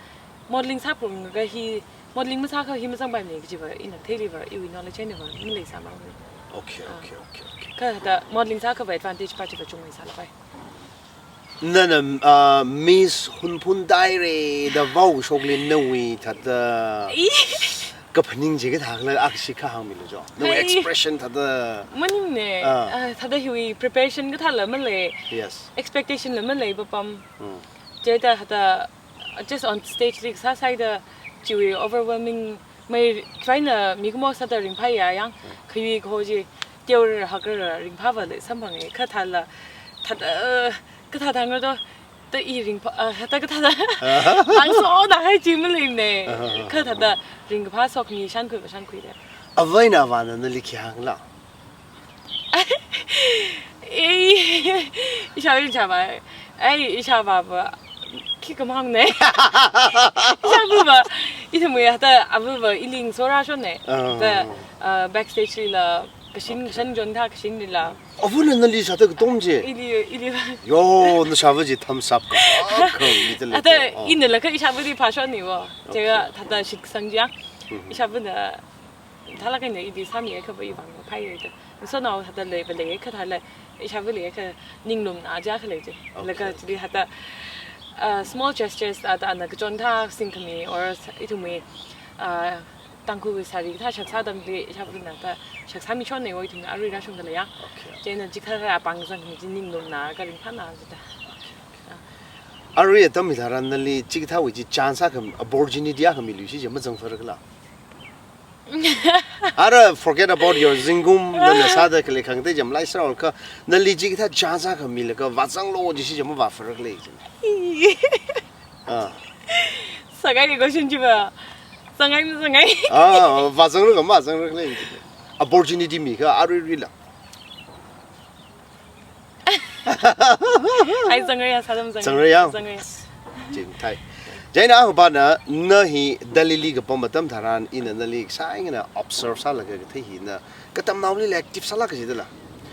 modeling sāphalunga hi, modeling masāakha hi mazangpaimane kajiva ina theiliva, iwui knowledge einava maleisāmane. Okay, ah, okay, okay, okay. Kha thāda modeling sāakhava advantage pa chiva chungmei sālapai. Nana, ah, Miss Hunphun Diary da vaoshokli nawui thāda kaphaning chi kathākhala akhashi kha hāngmilu jo. Nawui expression thāda. Maningne. Ah. Ah, thāda hiwui preparation kathāla malei. Yes. Expectation la malei papam. Hmm. Chithāda thāda just on stage li kasā sāhaida chiwui overwhelming mai khavaina mikumo sāda ringphāya yang, khayui kaho chi teora hakra ringphāva lei samphange, kha thāla, thāda, kathā thāngra do, thāda i ringphā, ah, thāda kathāda, langsona hai chi maleimane, kha thāda ringkaphā sokmi shankhuiva shankhuida. Avā eina avāna nali khi hāngla? Ei, ishāvā ishāvā. Ai, ishāvāva. Khi kamang ne. Ishāvāva. Ithumwui thāda avāva ili ngasora shonne. Ah. Thāda, uh, backstage lila kashin, kashan jon tha kashin lila. Avāna nali sāda katom je. Ili, ili. Yo, nashāvā chi thumbs up ka, ka, mi tele. Thāda, oh, inala kha ishāvāli phāshonne wo. Okay. Chieina thāda shitsang ja. Mhm. Ishāvāna thālāk eina ili sāmiakhava ivang maphaiya da. Ngasonao thāda leiva leiakha thāla, ishāvā leiakha ninglumna ja khalei je. Okay. Laga chili thāda, uh, small gestures thāda ana kachon thā singkhami or s-, ithumwui, uh, Tangkhul sari thā shaksa atamli ishāvāna thā shaksami shonne wo ithumna arui rāshungda leiya. Okay. Chieina chikathā apāng zangkhami chi ninglumna kha ringphāna jida. Okay, okay. Ah. Arui atam hitharan nali chikathāwui chi chance akha, opportunity akha miluishi je mazangpharakhala? Ara, forget about your zingkum, nana sāda khalei khangatei chi malai sāra kha, nali chikathā chance akha milaga vāzanglu jishi chi mavāpharakhala chi. Ah. Sāngai question chiva. Sāngai, sāngai. Ah, vāzanglu kha mazangrakhala chi. opportunity mikha aruiruila? Ai, zangrei ya, sādam zangrei. Zangrei ya? Zangrei. Chingthei. Chieina ahupana, na hi Delhi li kapam atam tharan ina nali sāngaina observe sālaga kathei hi na katamnaoli active sālāk kajidala.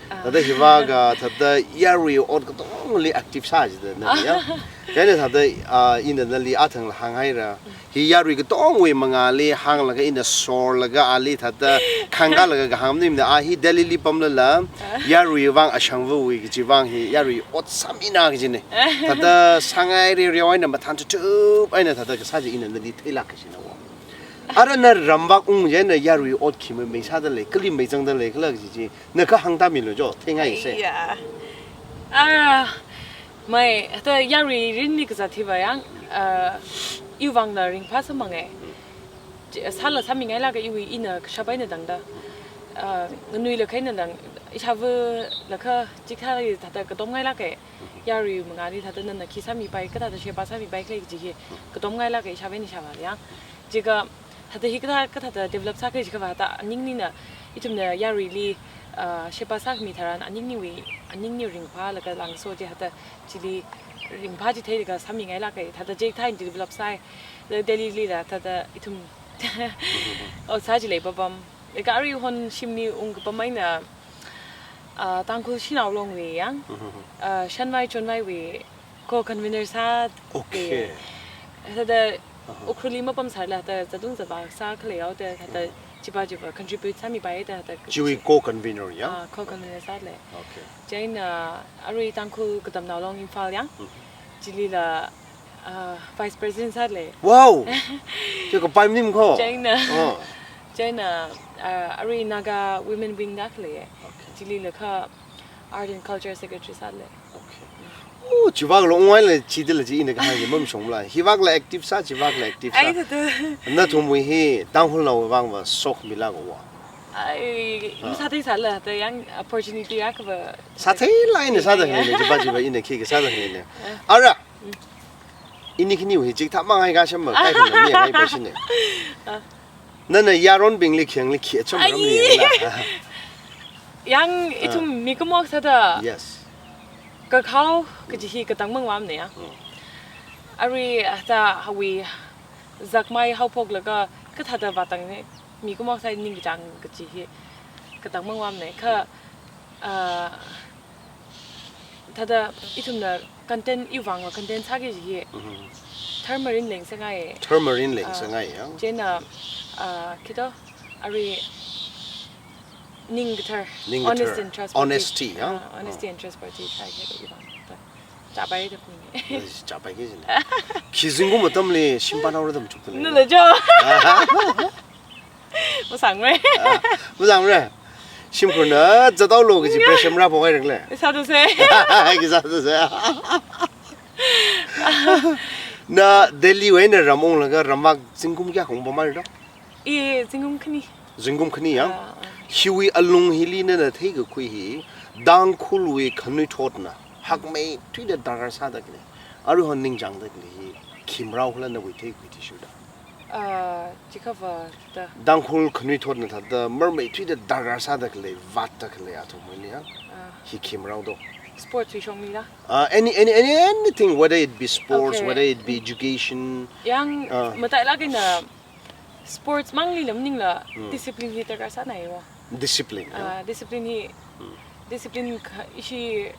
Thāda hiva ga, thāda yarui ot katongli active sā jida na ya. Chieina thāda, ah, ina nali athang la hānghaira. Hi yarui katongwui mangāli hānglaga ina sorlaga ali thāda khangkalaga kahāng maningmana, a hi Delhi li pamlala, yarui vang ashangvawui kaji vang hi yarui ot sāmina kajina. Thāda sāngai rere eina mathān tutup eina thāda kasā chi ina nali theilāk kajina wo. Ara na ramvak ung chieina yarui ot khi meimei sādalei, kali meizangdalei khala kaji chi, na kahāng tāmilu jo, theingaisa. Iya. Ah, mai, thāda yarui rinli kazāt hiva yang, ah, iwui vangla ringphā sāmanga. Chi, sāla sāmingailāka iwui ina kashap eina tangda. Ah, nganuilakha eina tang, ishāvālakha chikathāli thāda katomngailāka. Yarui mangāli thāda nana khi sāmipai, kathāda sheba sāmipai khala kaji hi katomngailāka ishāvā eina ishāvāli yang. Jiakha thāda hikathā, kathāda develop sākhala jiakhava thāda aningnina, ithumna yaruili, ah, sheba sākhami tharan aningniwui, aningni ringphālaga langso chi thāda chili ringphā chi theilaga sāmingailāka, thāda chikathā eina develop sāi. Laga Delhi lila thāda ithum ot sā chi leipapam. Laga aruihon shimli ungkapam eina, ah, Tangkhul Shanao Long wui yang, ah, Shanvai Chonvai wui co-convener sā. Okay. Thāda Ukhrulli mapamsālala thāda zatung zava sākhalei yaoda thāda chiva chiva contribute sāmipaida thāda. Chiwui co-convener ya? Ah, co-convener sālei. Okay. Chieina arui Tangkhul Katamnao Long Imphal yang. Chilila, ah, vice president sālei. Wow! Chi kapai maning ko? Chieina. Oh. Chieina, ah, arui Naga Women Wing da khalei. Okay. Chililakha Art and Culture Secretary sālei. Okay. Oh, chivakla ungwaila chidala chi ina kahāng hi mamashungla. Hivakla active sā, chivakla active sā. Ai, thāda. Nathumwui hi Tangkhulnao vangva shokmilāka wa. Ai, masātheisāla, thāda yang opportunity akhava. Sātheilāk eina sāda khaleina, chiva chiva ina khi kasāda khaleina. Ara. Ini khaniwui hi chikathā mangai kasham ma, kaikhana mi ngai pa shine. Nana yaronbingli khayangli khi acham ram ni la. Yang ithum mikumo sāda. Yes. Kakhao kaji hi katang mangvamna ya. Arui thāda hawui zakmai haophoklaga kathāda vātang ni mikumo sā ningkachāng kaji hi katang mangvamna. Kha, ah, thāda ithumna content iwui vangva content sāki kaji hi. Tharmarin leng sāngai. Tharmarin leng sāngai ya. Chieina, ah, khi to, arui ning kathar. Ning kathar. Honest and trustworthy. Honesty ya. Ah, honesty and trustworthy sāki iwui vang. Thāda. Chāpai da ning. Chāpai ki jine. Khi zingkum atamli shimpan haora da machukta lei. Nala jo. Masāngra. Masāngra. Shimkhurna zathaolu kaji pressure marāphokhairakle. Sāthusa. Khi sāthusa. Na Delhi wui eina ram unglaga ramvak zingkum kayākha ungpamhaira? I zingkum khani. Zingkum khani ya? Ah, ah. Hiwui alung hili nana theikakhui hi, Tangkhulwui khanuithotna hakmeithuida darkar sāda khalei, aruihon ningchāngda khalei hi khi marao khala nawui theikakhui chi shurda? Ah, chiakhava thāda. Tangkhul khanuithotna thāda marmeithuida darkar sāda khalei, vātda khalei athumwuili ya? Ah. Hi khi marao do? Sports wui shongli la? Ah, any, any, any, anything, whether it be sports, okay, whether it be education. Yang, ah, matailāk eina sports mangli lam maningla, discipline hi darkar sānai wa. Discipline, ya? Ah, discipline hi, discipline kha, ishi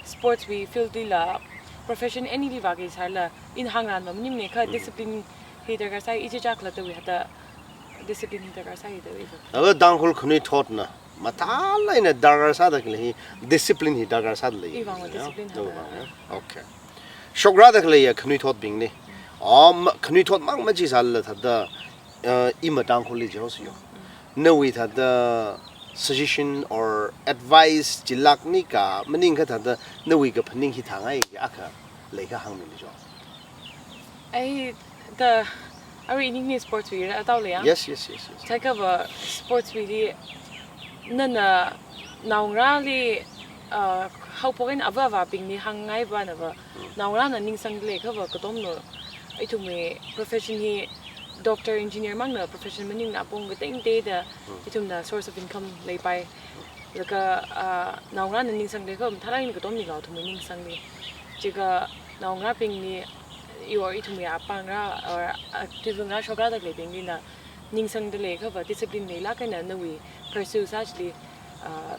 sports wui field lila, profession any li vāki sālala, ina hāngran va maningmana kha, discipline hi darkar sāi, ichichā khalattawui thāda discipline hi darkar sāi da iva. Laga Tangkhul khanuithotna mathālāk eina darkar sāda khalei hi, discipline hi darkar sāda lei. Iwui vang ya? Discipline thāda. Iwui vang ya? Okay. Shokrada khaleiya khanuithotbingli. Om, khanuithot mang machi sālala thāda, uh, ima Tangkhulli jihaosa yo. Nawui thāda suggestion or advice chilāk nika maningkha thāda nawui kaphaning hithāngai akha leikha hāngmilu jo. Ai, thāda, arui ining ni sports wui ra ataule ya? Yes, yes, yes, yes. Thākha va sports wuili nana naongarāli, ah, haophok eina ava avābingli hāngngai va nava. Naongarāna ningsang leikhava katomno ithumwui profession hi doctor, engineer mangna profession maningna apong kateng teida ithumna source of income leipai. Laga, ah, naongarāna ningsang de kho, mathālāk eina katomnilo athumwui ningsangli. Chika naongarābingli, i or ithumwui apāngarā or active ngarā shokrāda khaleibinglina ningsangda lei kha va discipline leilāk eina nawui pursue sā chili, ah,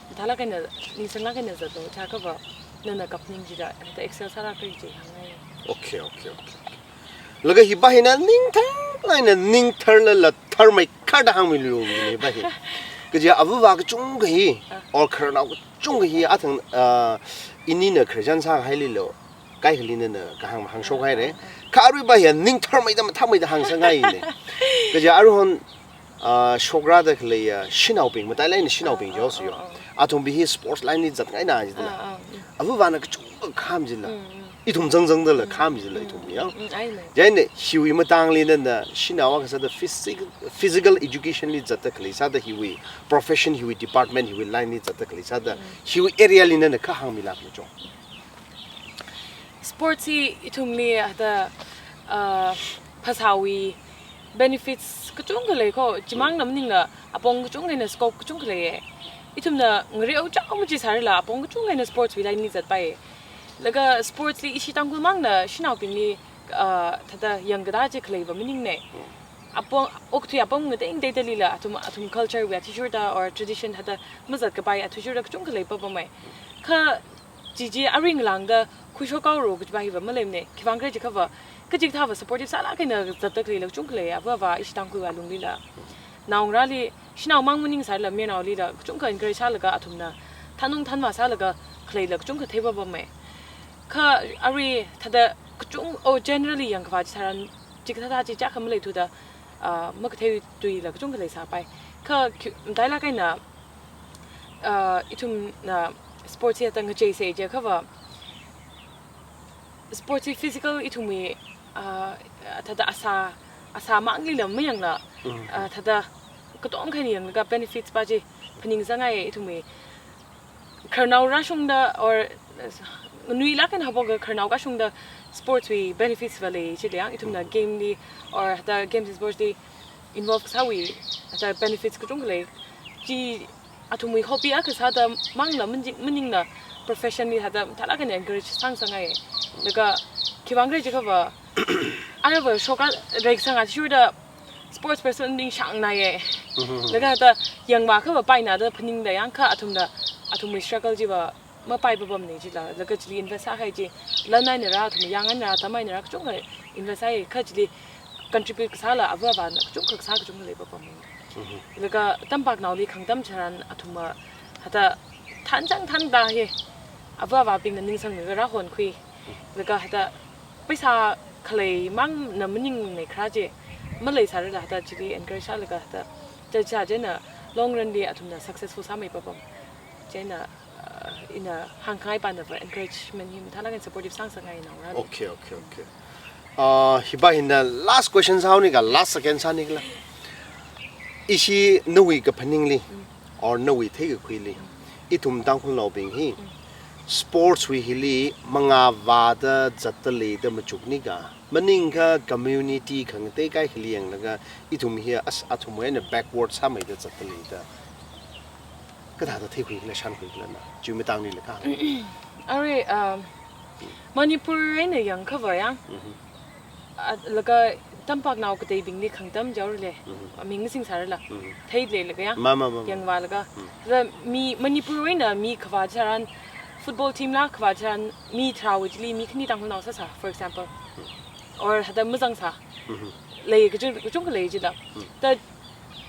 mathālāk eina ningsanglāk eina zatlo, chikha va nana kaphaning chida, da excel sāra kha chi hāngngai. Okay, okay, okay, okay. Laga hiva hina ningthang eina ningtharlala tharmei kharda hāngmilu hiva hi. Kaja avāva kachungkha hi, or khararnao kachungkha hi, athang, ah, inina Christian sāhaililo, kaikhali nana kahāng hāngshok haire. Kha aruiva hi ningtharmeida mathāmeida hāngsangngaine. Kaja aruihon, ah, shokrāda khalei, ah, shanaobing, matailāk eina shanaobing jihaosa yo. Athumva hi sports line li zatngaina jidala. Avāvana kachungkha khāmi jila. Ithum zangzangdala khāmi jila ithum ya. Chieina hiwui matangli nana shanao akha sāda physical, physical education li zatda khalei sāda hiwui profession, hiwui department, hiwui line li zatda khalei sāda hiwui area li nana kha hāngmilāklo chong. Sports hi ithumli hada, ah, phasāwui benefits kachungkha lei kho, chimangna maningla apong kachungkha eina scope kachungkha leiye. Ithumna ngareo chao machi sārala apong kachungkha eina sports wui line li zatpaiye. Laga sports li ishi Tangkhul mangna shanaobingli, ah, thāda yangkatā chi khaleiva maningne. Apong, okathui apong ngateng teidalila athum, athum culture wui athishurda or tradition thāda mazatkapai athishurda kachungkha leipapamei. Kha chi chi arui ngalāngda khuishok haoro kajiva hiva maleimane. Khiwuivang khala jiakha va, kachikathāva supportive sālāk eina zatda khaleila kachungkha lei, avāva ishi Tangkhulwui alunglila. Naongarāli, shanao mang maning sārala, mayarnaolila kachungkha encourage sālaga athumna thanung thanvā sālaga khaleila kachungkha theipapamei. Kha arui thāda kachung, oh, generally yangkhavā chi tharan, chikathā chi chakha maleithuda, ah, makathei tuila kachungkha leisāpai. Kha khi, matailāk eina, ah, ithumna sports hi hada ngacheisa jiakha va, sports hi physical ithumwui, ah, thāda asā, asā manglila mayangla, ah, thāda katongkha eina yanglaga benefits pa chi phaningsangngai ithumwui khararnao rāshungda or, uh, nuilāk eina haophokha khararnao kashungda sports wui benefits va lei chili ya, ithumna game li or hada games and sports li involve kasāwui hada benefits kachungkha lei. Chi athumwui hobby akha sāda mangla maning, maningla profession li hada mathālāk eina encourage sāngasakngai. Laga khiwuivang khala jiakha va, arava shokrā reisang athishurda sports person bing shāngnaiye. Laga hada yangvākha va paina da phaningda yangkha athumna, athumwui struggle chiva mapaipapamne jila. Laga chili invest sāhai chi, lan einara, athum yang einara, tam einara, kachungkha invest sāhai kha chili contribute kasāla avāvana kachungkha kasā kachungkha leipapamne. Laga tampaknaoli khangtam tharan athumva hada thanchang thangda hi avāvabingna ningsanglaga rāhonkhui. Laga hada paisa khalei mangna maningne khala chi maleisārala hada chili encourage sālaga hada chacha chieina long run li athumna successful sāmeipapam. Chieina, uh, ina hāngkhangai pana va encouragement hi mathālāk eina supportive sāngasakngai naongarāli. Okay, okay, okay. Uh, hiva hina last question sāhaonika, last second sānikhala. Ishi nawui kaphaningli, or nawui theikakhuili, ithum Tangkhulnaobing hi sports wui hili mangā vāda zatda leida machuknika, maningakha community khangatei kaikhali yanglaga ithum hi as athumwui eina backward sāmeida zatda leida, kathāda theikhuikhala, shānkhuikhala na, chiwui matanglila kha. Arui, um, Manipur eina yangkha va ya, ah, laga tampaknao kateibingli khangtam jaorale. Aming masingsārala. Theileilaga ya. Ma, ma, ma, ma. Yangvālaga. Thāda mi Manipur eina mi khavā tharan, football team la khavā tharan, mi tharāwui chili mi khani Tangkhulnao sāsā, for example. Or hada mazangsā. Lei kachung, kachungkha lei jila. Thāda,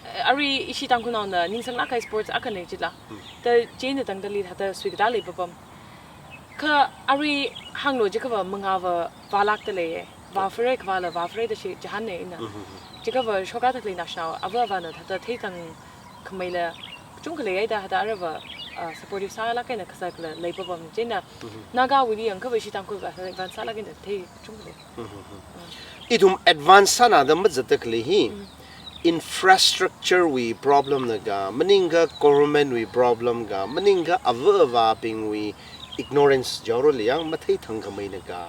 eh, arui ishi Tangkhulnaona ningsanglāk kahai sports akhane jila. Thāda chieina tangdali thāda suikatā leipapam. Kha arui hānglo jiakha va mangā va vālākda leiye. Vāpharei khavāla vāpharei da shi chihānne ina. Jiakha va shokrāda khalei naoshinao avāvana thāda theithangkhameila kachungkha leihaida hada arava, ah, supportive sālāk eina kazatla leipapam chieina. Nagawuili yangkha va ishi Tangkhul va advance sālāk eina thei kachungkha lei. Ithum advance sānada mazatda khalei hi, infrastructure wui problem na ga, maningakha government wui problem ga, maningakha avāvabingwui ignorance jaorale yang matheithangkhameina ga.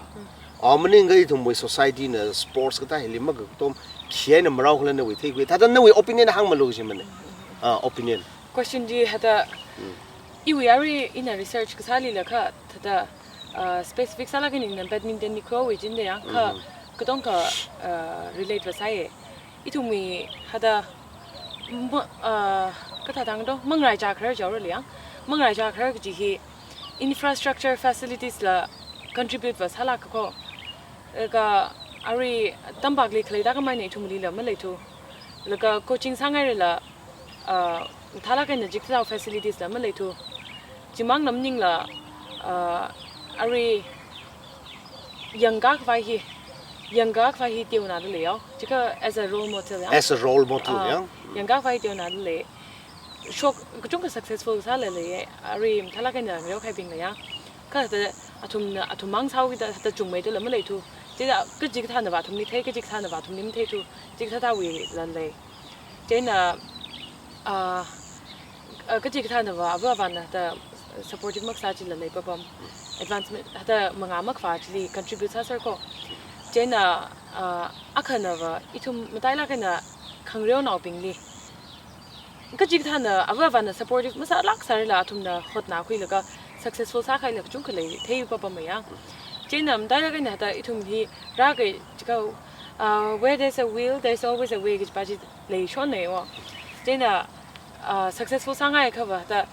Or maningakha ithumwui society na sports kathā hili makatom Khi eina marao khala nawui theikhui. Thāda nawui opinion hāngmalu jimana. Ah, opinion. Question chi hithāda, iwui arui ina research kasālila kha, thāda, ah, specific sālaga ina badminton ni khuiwui chinda yang kha, katonga, ah, relate vāsāya. Ithumwui hithāda, ma-, ah, kathā tangdo, mangarai chakharar jaorali yang. Mangarai chakharar kaji hi infrastructure facilities la contribute vāsālāk ko. Laga arui tampakli khalei thākhamei eina ithumlila maleithu. Laga coaching sāngairala, ah, thālāk eina chikathā facilities la maleithu. Chimang maningla, ah, arui yangkakhavai hi, yangkakhavai hi teonada leiya. Chikha as a role model ya. As a role model, ah, ya. Yangkakhavai teonada lei. Shok kachungkha successful sāla leiya. Arui mathālāk eina ngareokahaibingla ya. Kha thāda athumna, athum mang sāhaokida thāda chungmeidala maleithu. Chida kachikathānava athumli thei, kachikathānava athumli matheithu. Chikathāthāwuila lei. Chieina, ah, ah, kachikathānava ava avāna thāda supportive makasā chila leipapam. Advancement, thāda mangā makhavā chili contribute sāser ko. Chieina, ah, akhanava ithum matailāk eina khangareonaobingli kachikathāna ava avāna supportive masālāk sārala athumna hotnakhuilaga successful sākahaila kachungkha lei theipapamaya. Chieina matailāk eina thāda ithum hi rākahai chikha, ah, where there's a will, there's always a way kaji pa chi leishonnawo. Chieina, ah, successful sāngaiakhava thāda,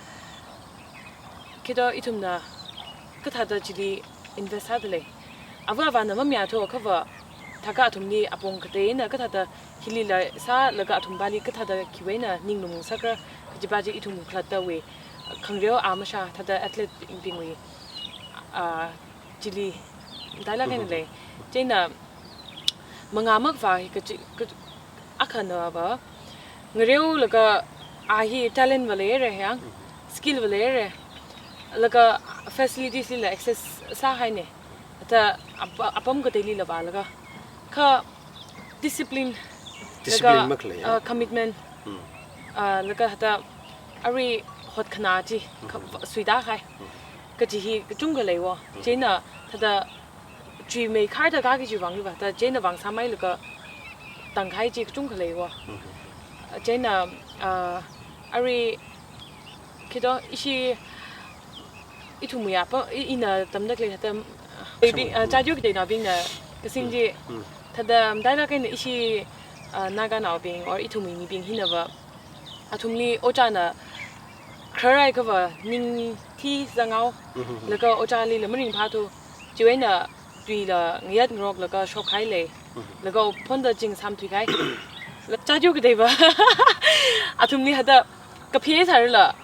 khi do ithumna kathāda chili invest sāda lei. Ava avāna mamayāthuakhava, thākha athumli apong kateina kathāda hilila sālaga athum pali kathāda khiwui eina ninglum ngasakra kaji pa chi ithum khalattawui khangareo amashā thāda athlete bingwui, ah, chili matailāk eina lei. Chieina mangā makhavā hi kachi, ka-, akhanava ngareolaga a hi talent va leira ya, skill va leira. Laga facilities lila access sāhaina. Thāda ap-, apam kateilila vālaga. Kha discipline, discipline laga, makhalei ya, ah, commitment, ah, laga thāda arui hotkhanā chi, kha suitākahai kaji hi kachungkha leiwo. Chieina thāda chuimeikharda kaki chiwui vangva, thāda chieina vang sāmeilaga tangkahai chi kachungkha leiwo. Chieina, ah, arui khi do ishi ithumwui apa, i-, ina tamda khalei thāda, baby, ah, chādu kateinaobingna kasing chi, thāda matailāk eina ishi, ah, Naganaobing or ithumwui mibing hinava athumli ojāna khararaiakhava ning thi zanghao, laga ojālila maringphāthu, chiwui eina tuila ngayat ngaroklaga shokkahai lei, laga phonda chingsām thuikahai. La chādu kateiva athumli thāda kaphā sārala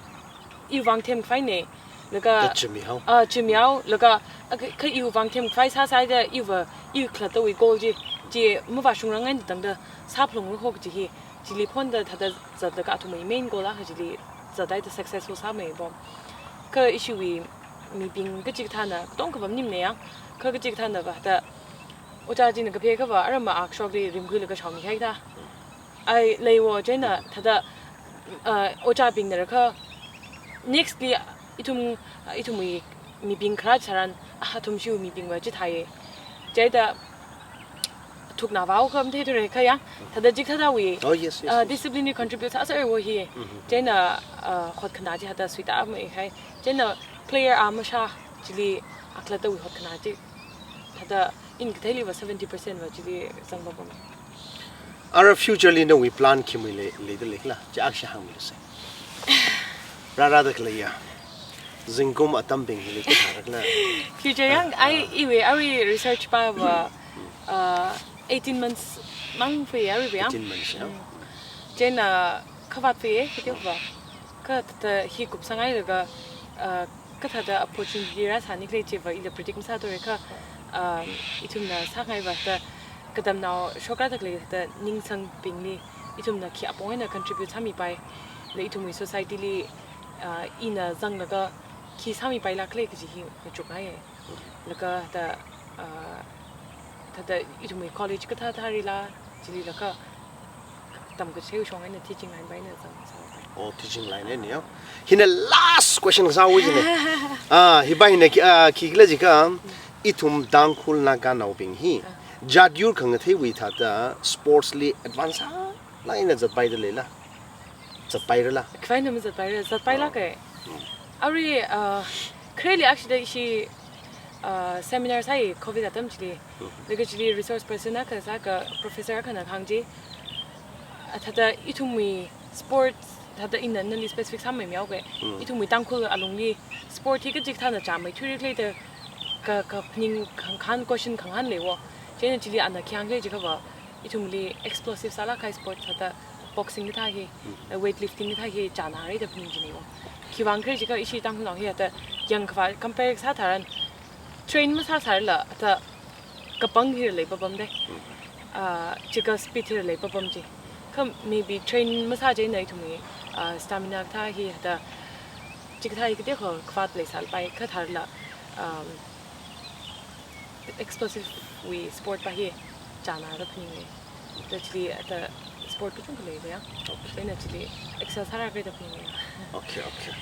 iwui vang themkhavai nei, laga, thāda chimihao. Ah, chimihao, laga, ah, kha, kha iwui vang themkhavai sāsāda iva, iwui khalattawui goal chi, chi mavāshungrang eina tangda sāphalungra ho kaji hi, chili phonda thāda zatlaga athumwui main goal akha chili zathaida successful sāmeibo. Kha ishiwui mibing kachikathāna, katongkha va maningmana ya, kha kachikathānava thāda ojā china kaphāakhava aram akha shokli rimkhuilaga shaomikahai thā. Ai, leiwo chieina thāda, ah, ojābingna rakha, next li ithum, ithumwui mibing kharā tharan, ah, athum ishiwui mibingva chithāya. Chieina thukna vāhaokham theithura kha ya. Thāda chikathāthāwui, oh, yes, yes, ah, yes, discipline contribute sāserwo hi. Chieina, ah, hotkhanā chi thāda suitāmeikahai. Chieina player amashā chili akhalattawui hotkhanā chi thāda ina katheiliva seventy percent va chili zangpapam. Ara future li nawui plan khi mei lei, leida leikhala? Chi akha hāngmilu se. Rārāda khaleiya. Zingkum atambing hili kathārakhala? Future yang, ah, ai, ah, iwui, arui research pāva, ah, eighteen months mang pui aruiva ya. Eighteen months ya. Chieina khavāt pui, khi do va. Kha thāda hi kupsangailaga, ah, kathāda opportunity rāsāni khalei chiva ila predict masāthura kha, ah, ithumna sāngaiva thāda katamnao shokrāda khalei thāda ningsangbingli ithumna khi apong eina contribute sāmipai, la ithumwui society li, ah, ina zanglaga khi sāmipailāk khalei kaji hi ngachukngaiya. Laga thāda, ah, thāda ithumwui college kathāthārila, chili laga tamkachithei shong eina teaching line va ina zang sāpai. Oh, teaching line eina ya. Hina last question sāhaowa jina. Ah, hi va hina khi, ah, khikhala jiakha, ithum Tangkhul Naganaobing hi, ah, Jat yur khangatheiwui thāda sports li advance sālāk eina zatpaida leila? Zatpairala? Khavai na mazatpaira, zatpailāka. Arui, uh, khareli actually ishi, uh, seminar sāi covid atam chili. Laga chili resource person akha sāka professor akhana kahāng chi, ah, thāda ithumwui sports, thāda ina nali specific sāmeimeoke. Ithumwui Tangkhul alungli sport hi kachikathāna chāmeithuira khala da ka, kaphaning khangahān, question khangahān leiwo. Chieina chili ana khi hāngkhala jiakhava, ithumli explosive sālāk kahai sport thāda boxing kathā hi, uh, weightlifting kathā hi chānāra da phaning chineiwo. Khiwuivang khala jiakha ishi Tangkhulnao hi thāda yangkhavā compare sātharan train masāsārala thāda kapang hi rālei papam de. Ah, jiakha speed hi rālei papam chi. Kha maybe train masā chieina ithumwui, ah, stamina kathā hi thāda chikathā hi kateokha khavāt leisālapai, kha tharala, um, explosive wui sport pa hi chānāra da phaninga. Da chili thāda sport kachungkha leida ya. Okay. Chieina chili excel sārāra da phaninga. Okay, okay.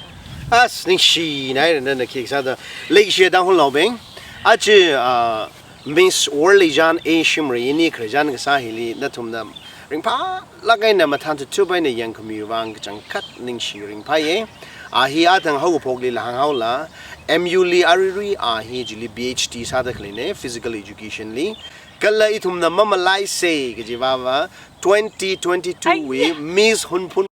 As ningshinaira nana khi sāda. Leishiya Tangkhulnaobing. Aja, ah, Miss World li chān A shimrei ini kharei chān kasā hili nathumna ringphālāk eina mathān thuthup eina yangkhami vang kachangkhat ningshi ringphāya. A hi athang haokaphokli la hānghaola, M U li aruirui a hi chili P H D sāda khaleina, physical education li. Kala ithumna mamalaisa kajiva va, twenty twenty-two wui Miss Hunphun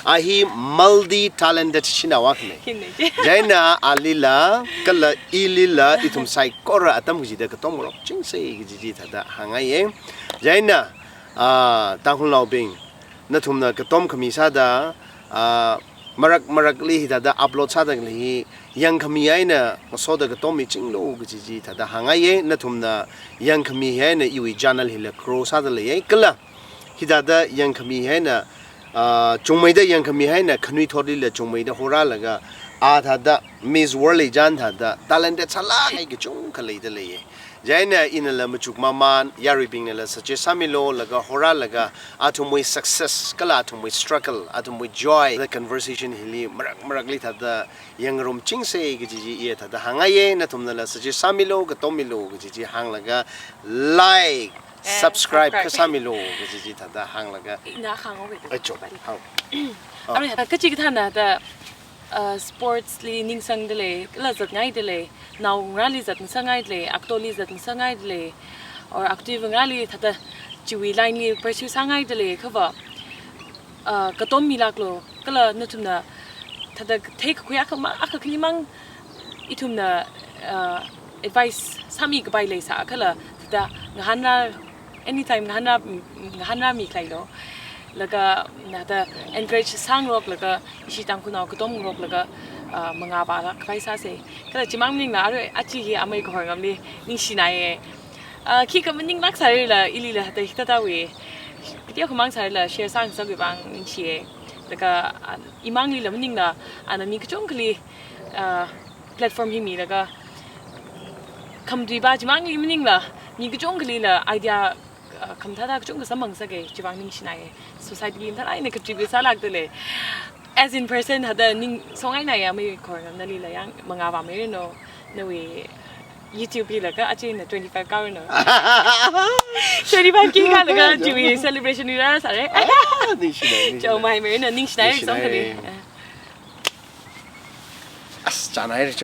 a hi multi talented shanao akhana. Khinei. Chieina alila, kala ilila, ithum saikora atam kachida katom ngarokchingsa kaji chi thāda hāngngaiya. Chieina, ah, Tangkhulnaobing, nathumna katom khami sāda, ah, marak marakli hithāda upload sāda khalei hi yangkhami eina ngasoda katom michinglu kaji chi thāda hāngngaiya. Nathumna yangkhami eina iwui channel hila grow sāda leiya. Kala hithāda yangkhami eina, ah, chungmeida yangkhami eina khanuithotlila chungmeida horalaga, a thāda Miss World li chān thāda talented sālāk kahai kachungkha leida leiya. Chieina inala machukmamān, yaruibingnala suggest sāmilu, laga horalaga, athumwui success, kala athumwui struggle, athumwui joy, the conversation hili marak marakli thāda yangngarumchingsa kaji chi iya thāda hāngngaiya. Nathumnala suggest sāmilu, katom milu kaji chi hānglaga, like, eh, subscribe, subscribe kasāmilu kaji chi thāda hānglaga. Ina hāngo kaji. Acho, hāng. Arui kachikathāna thāda, uh, sports li ningsangda lei, kala zatngaida lei, naongarāli zatngasakngaida lei, aktoli zatngasakngaida lei, or aktuiva ngarāli thāda chiwui line li pursue sāngaida lei, khava, uh, katom milāklu, kala nathumna thāda theikakhui akha ma-, akha khalimang ithumna, uh, advice sāmikapai leisākhala thāda ngahānra, anytime ngahānra, ngahānrami khaleilo. Laga na thāda encourage sāngaroklaga, ishi Tangkhulnao katom ngaroklaga, ah, mangā vālāk khavai sāsa. Kala chimang maningla arui aja hi amei kahor ngamli ningshinaiya. Ah, khikha maninglāk sārala, ilila thāda hithāda wui, kateokhamang sārala share sāngasakluivang ningshiya. Laga, ah, imanglila maningla, ana mi kachungkhali, ah, platform hi milaga, khamatui pa chimangli maningla, mi kachungkhalila idea, uh, khamathāda kachungkha samphangngasaka, chivang ningshinaiya. Society li mathālāk eina contribute sālākda lei. As in person thāda ningsongainaiya, amei kahor ngamnalila yang, mangā vāmeiranu, nawui YouTube lilaga, aja ina twenty-five kāhairanu. Twenty-five K kālaga, chiwui celebration li rāsāra. Ah, ningshinai, ningshinai. Chao mai meiranu, ningshinai, ningshinai. Songkhali. As, chānai.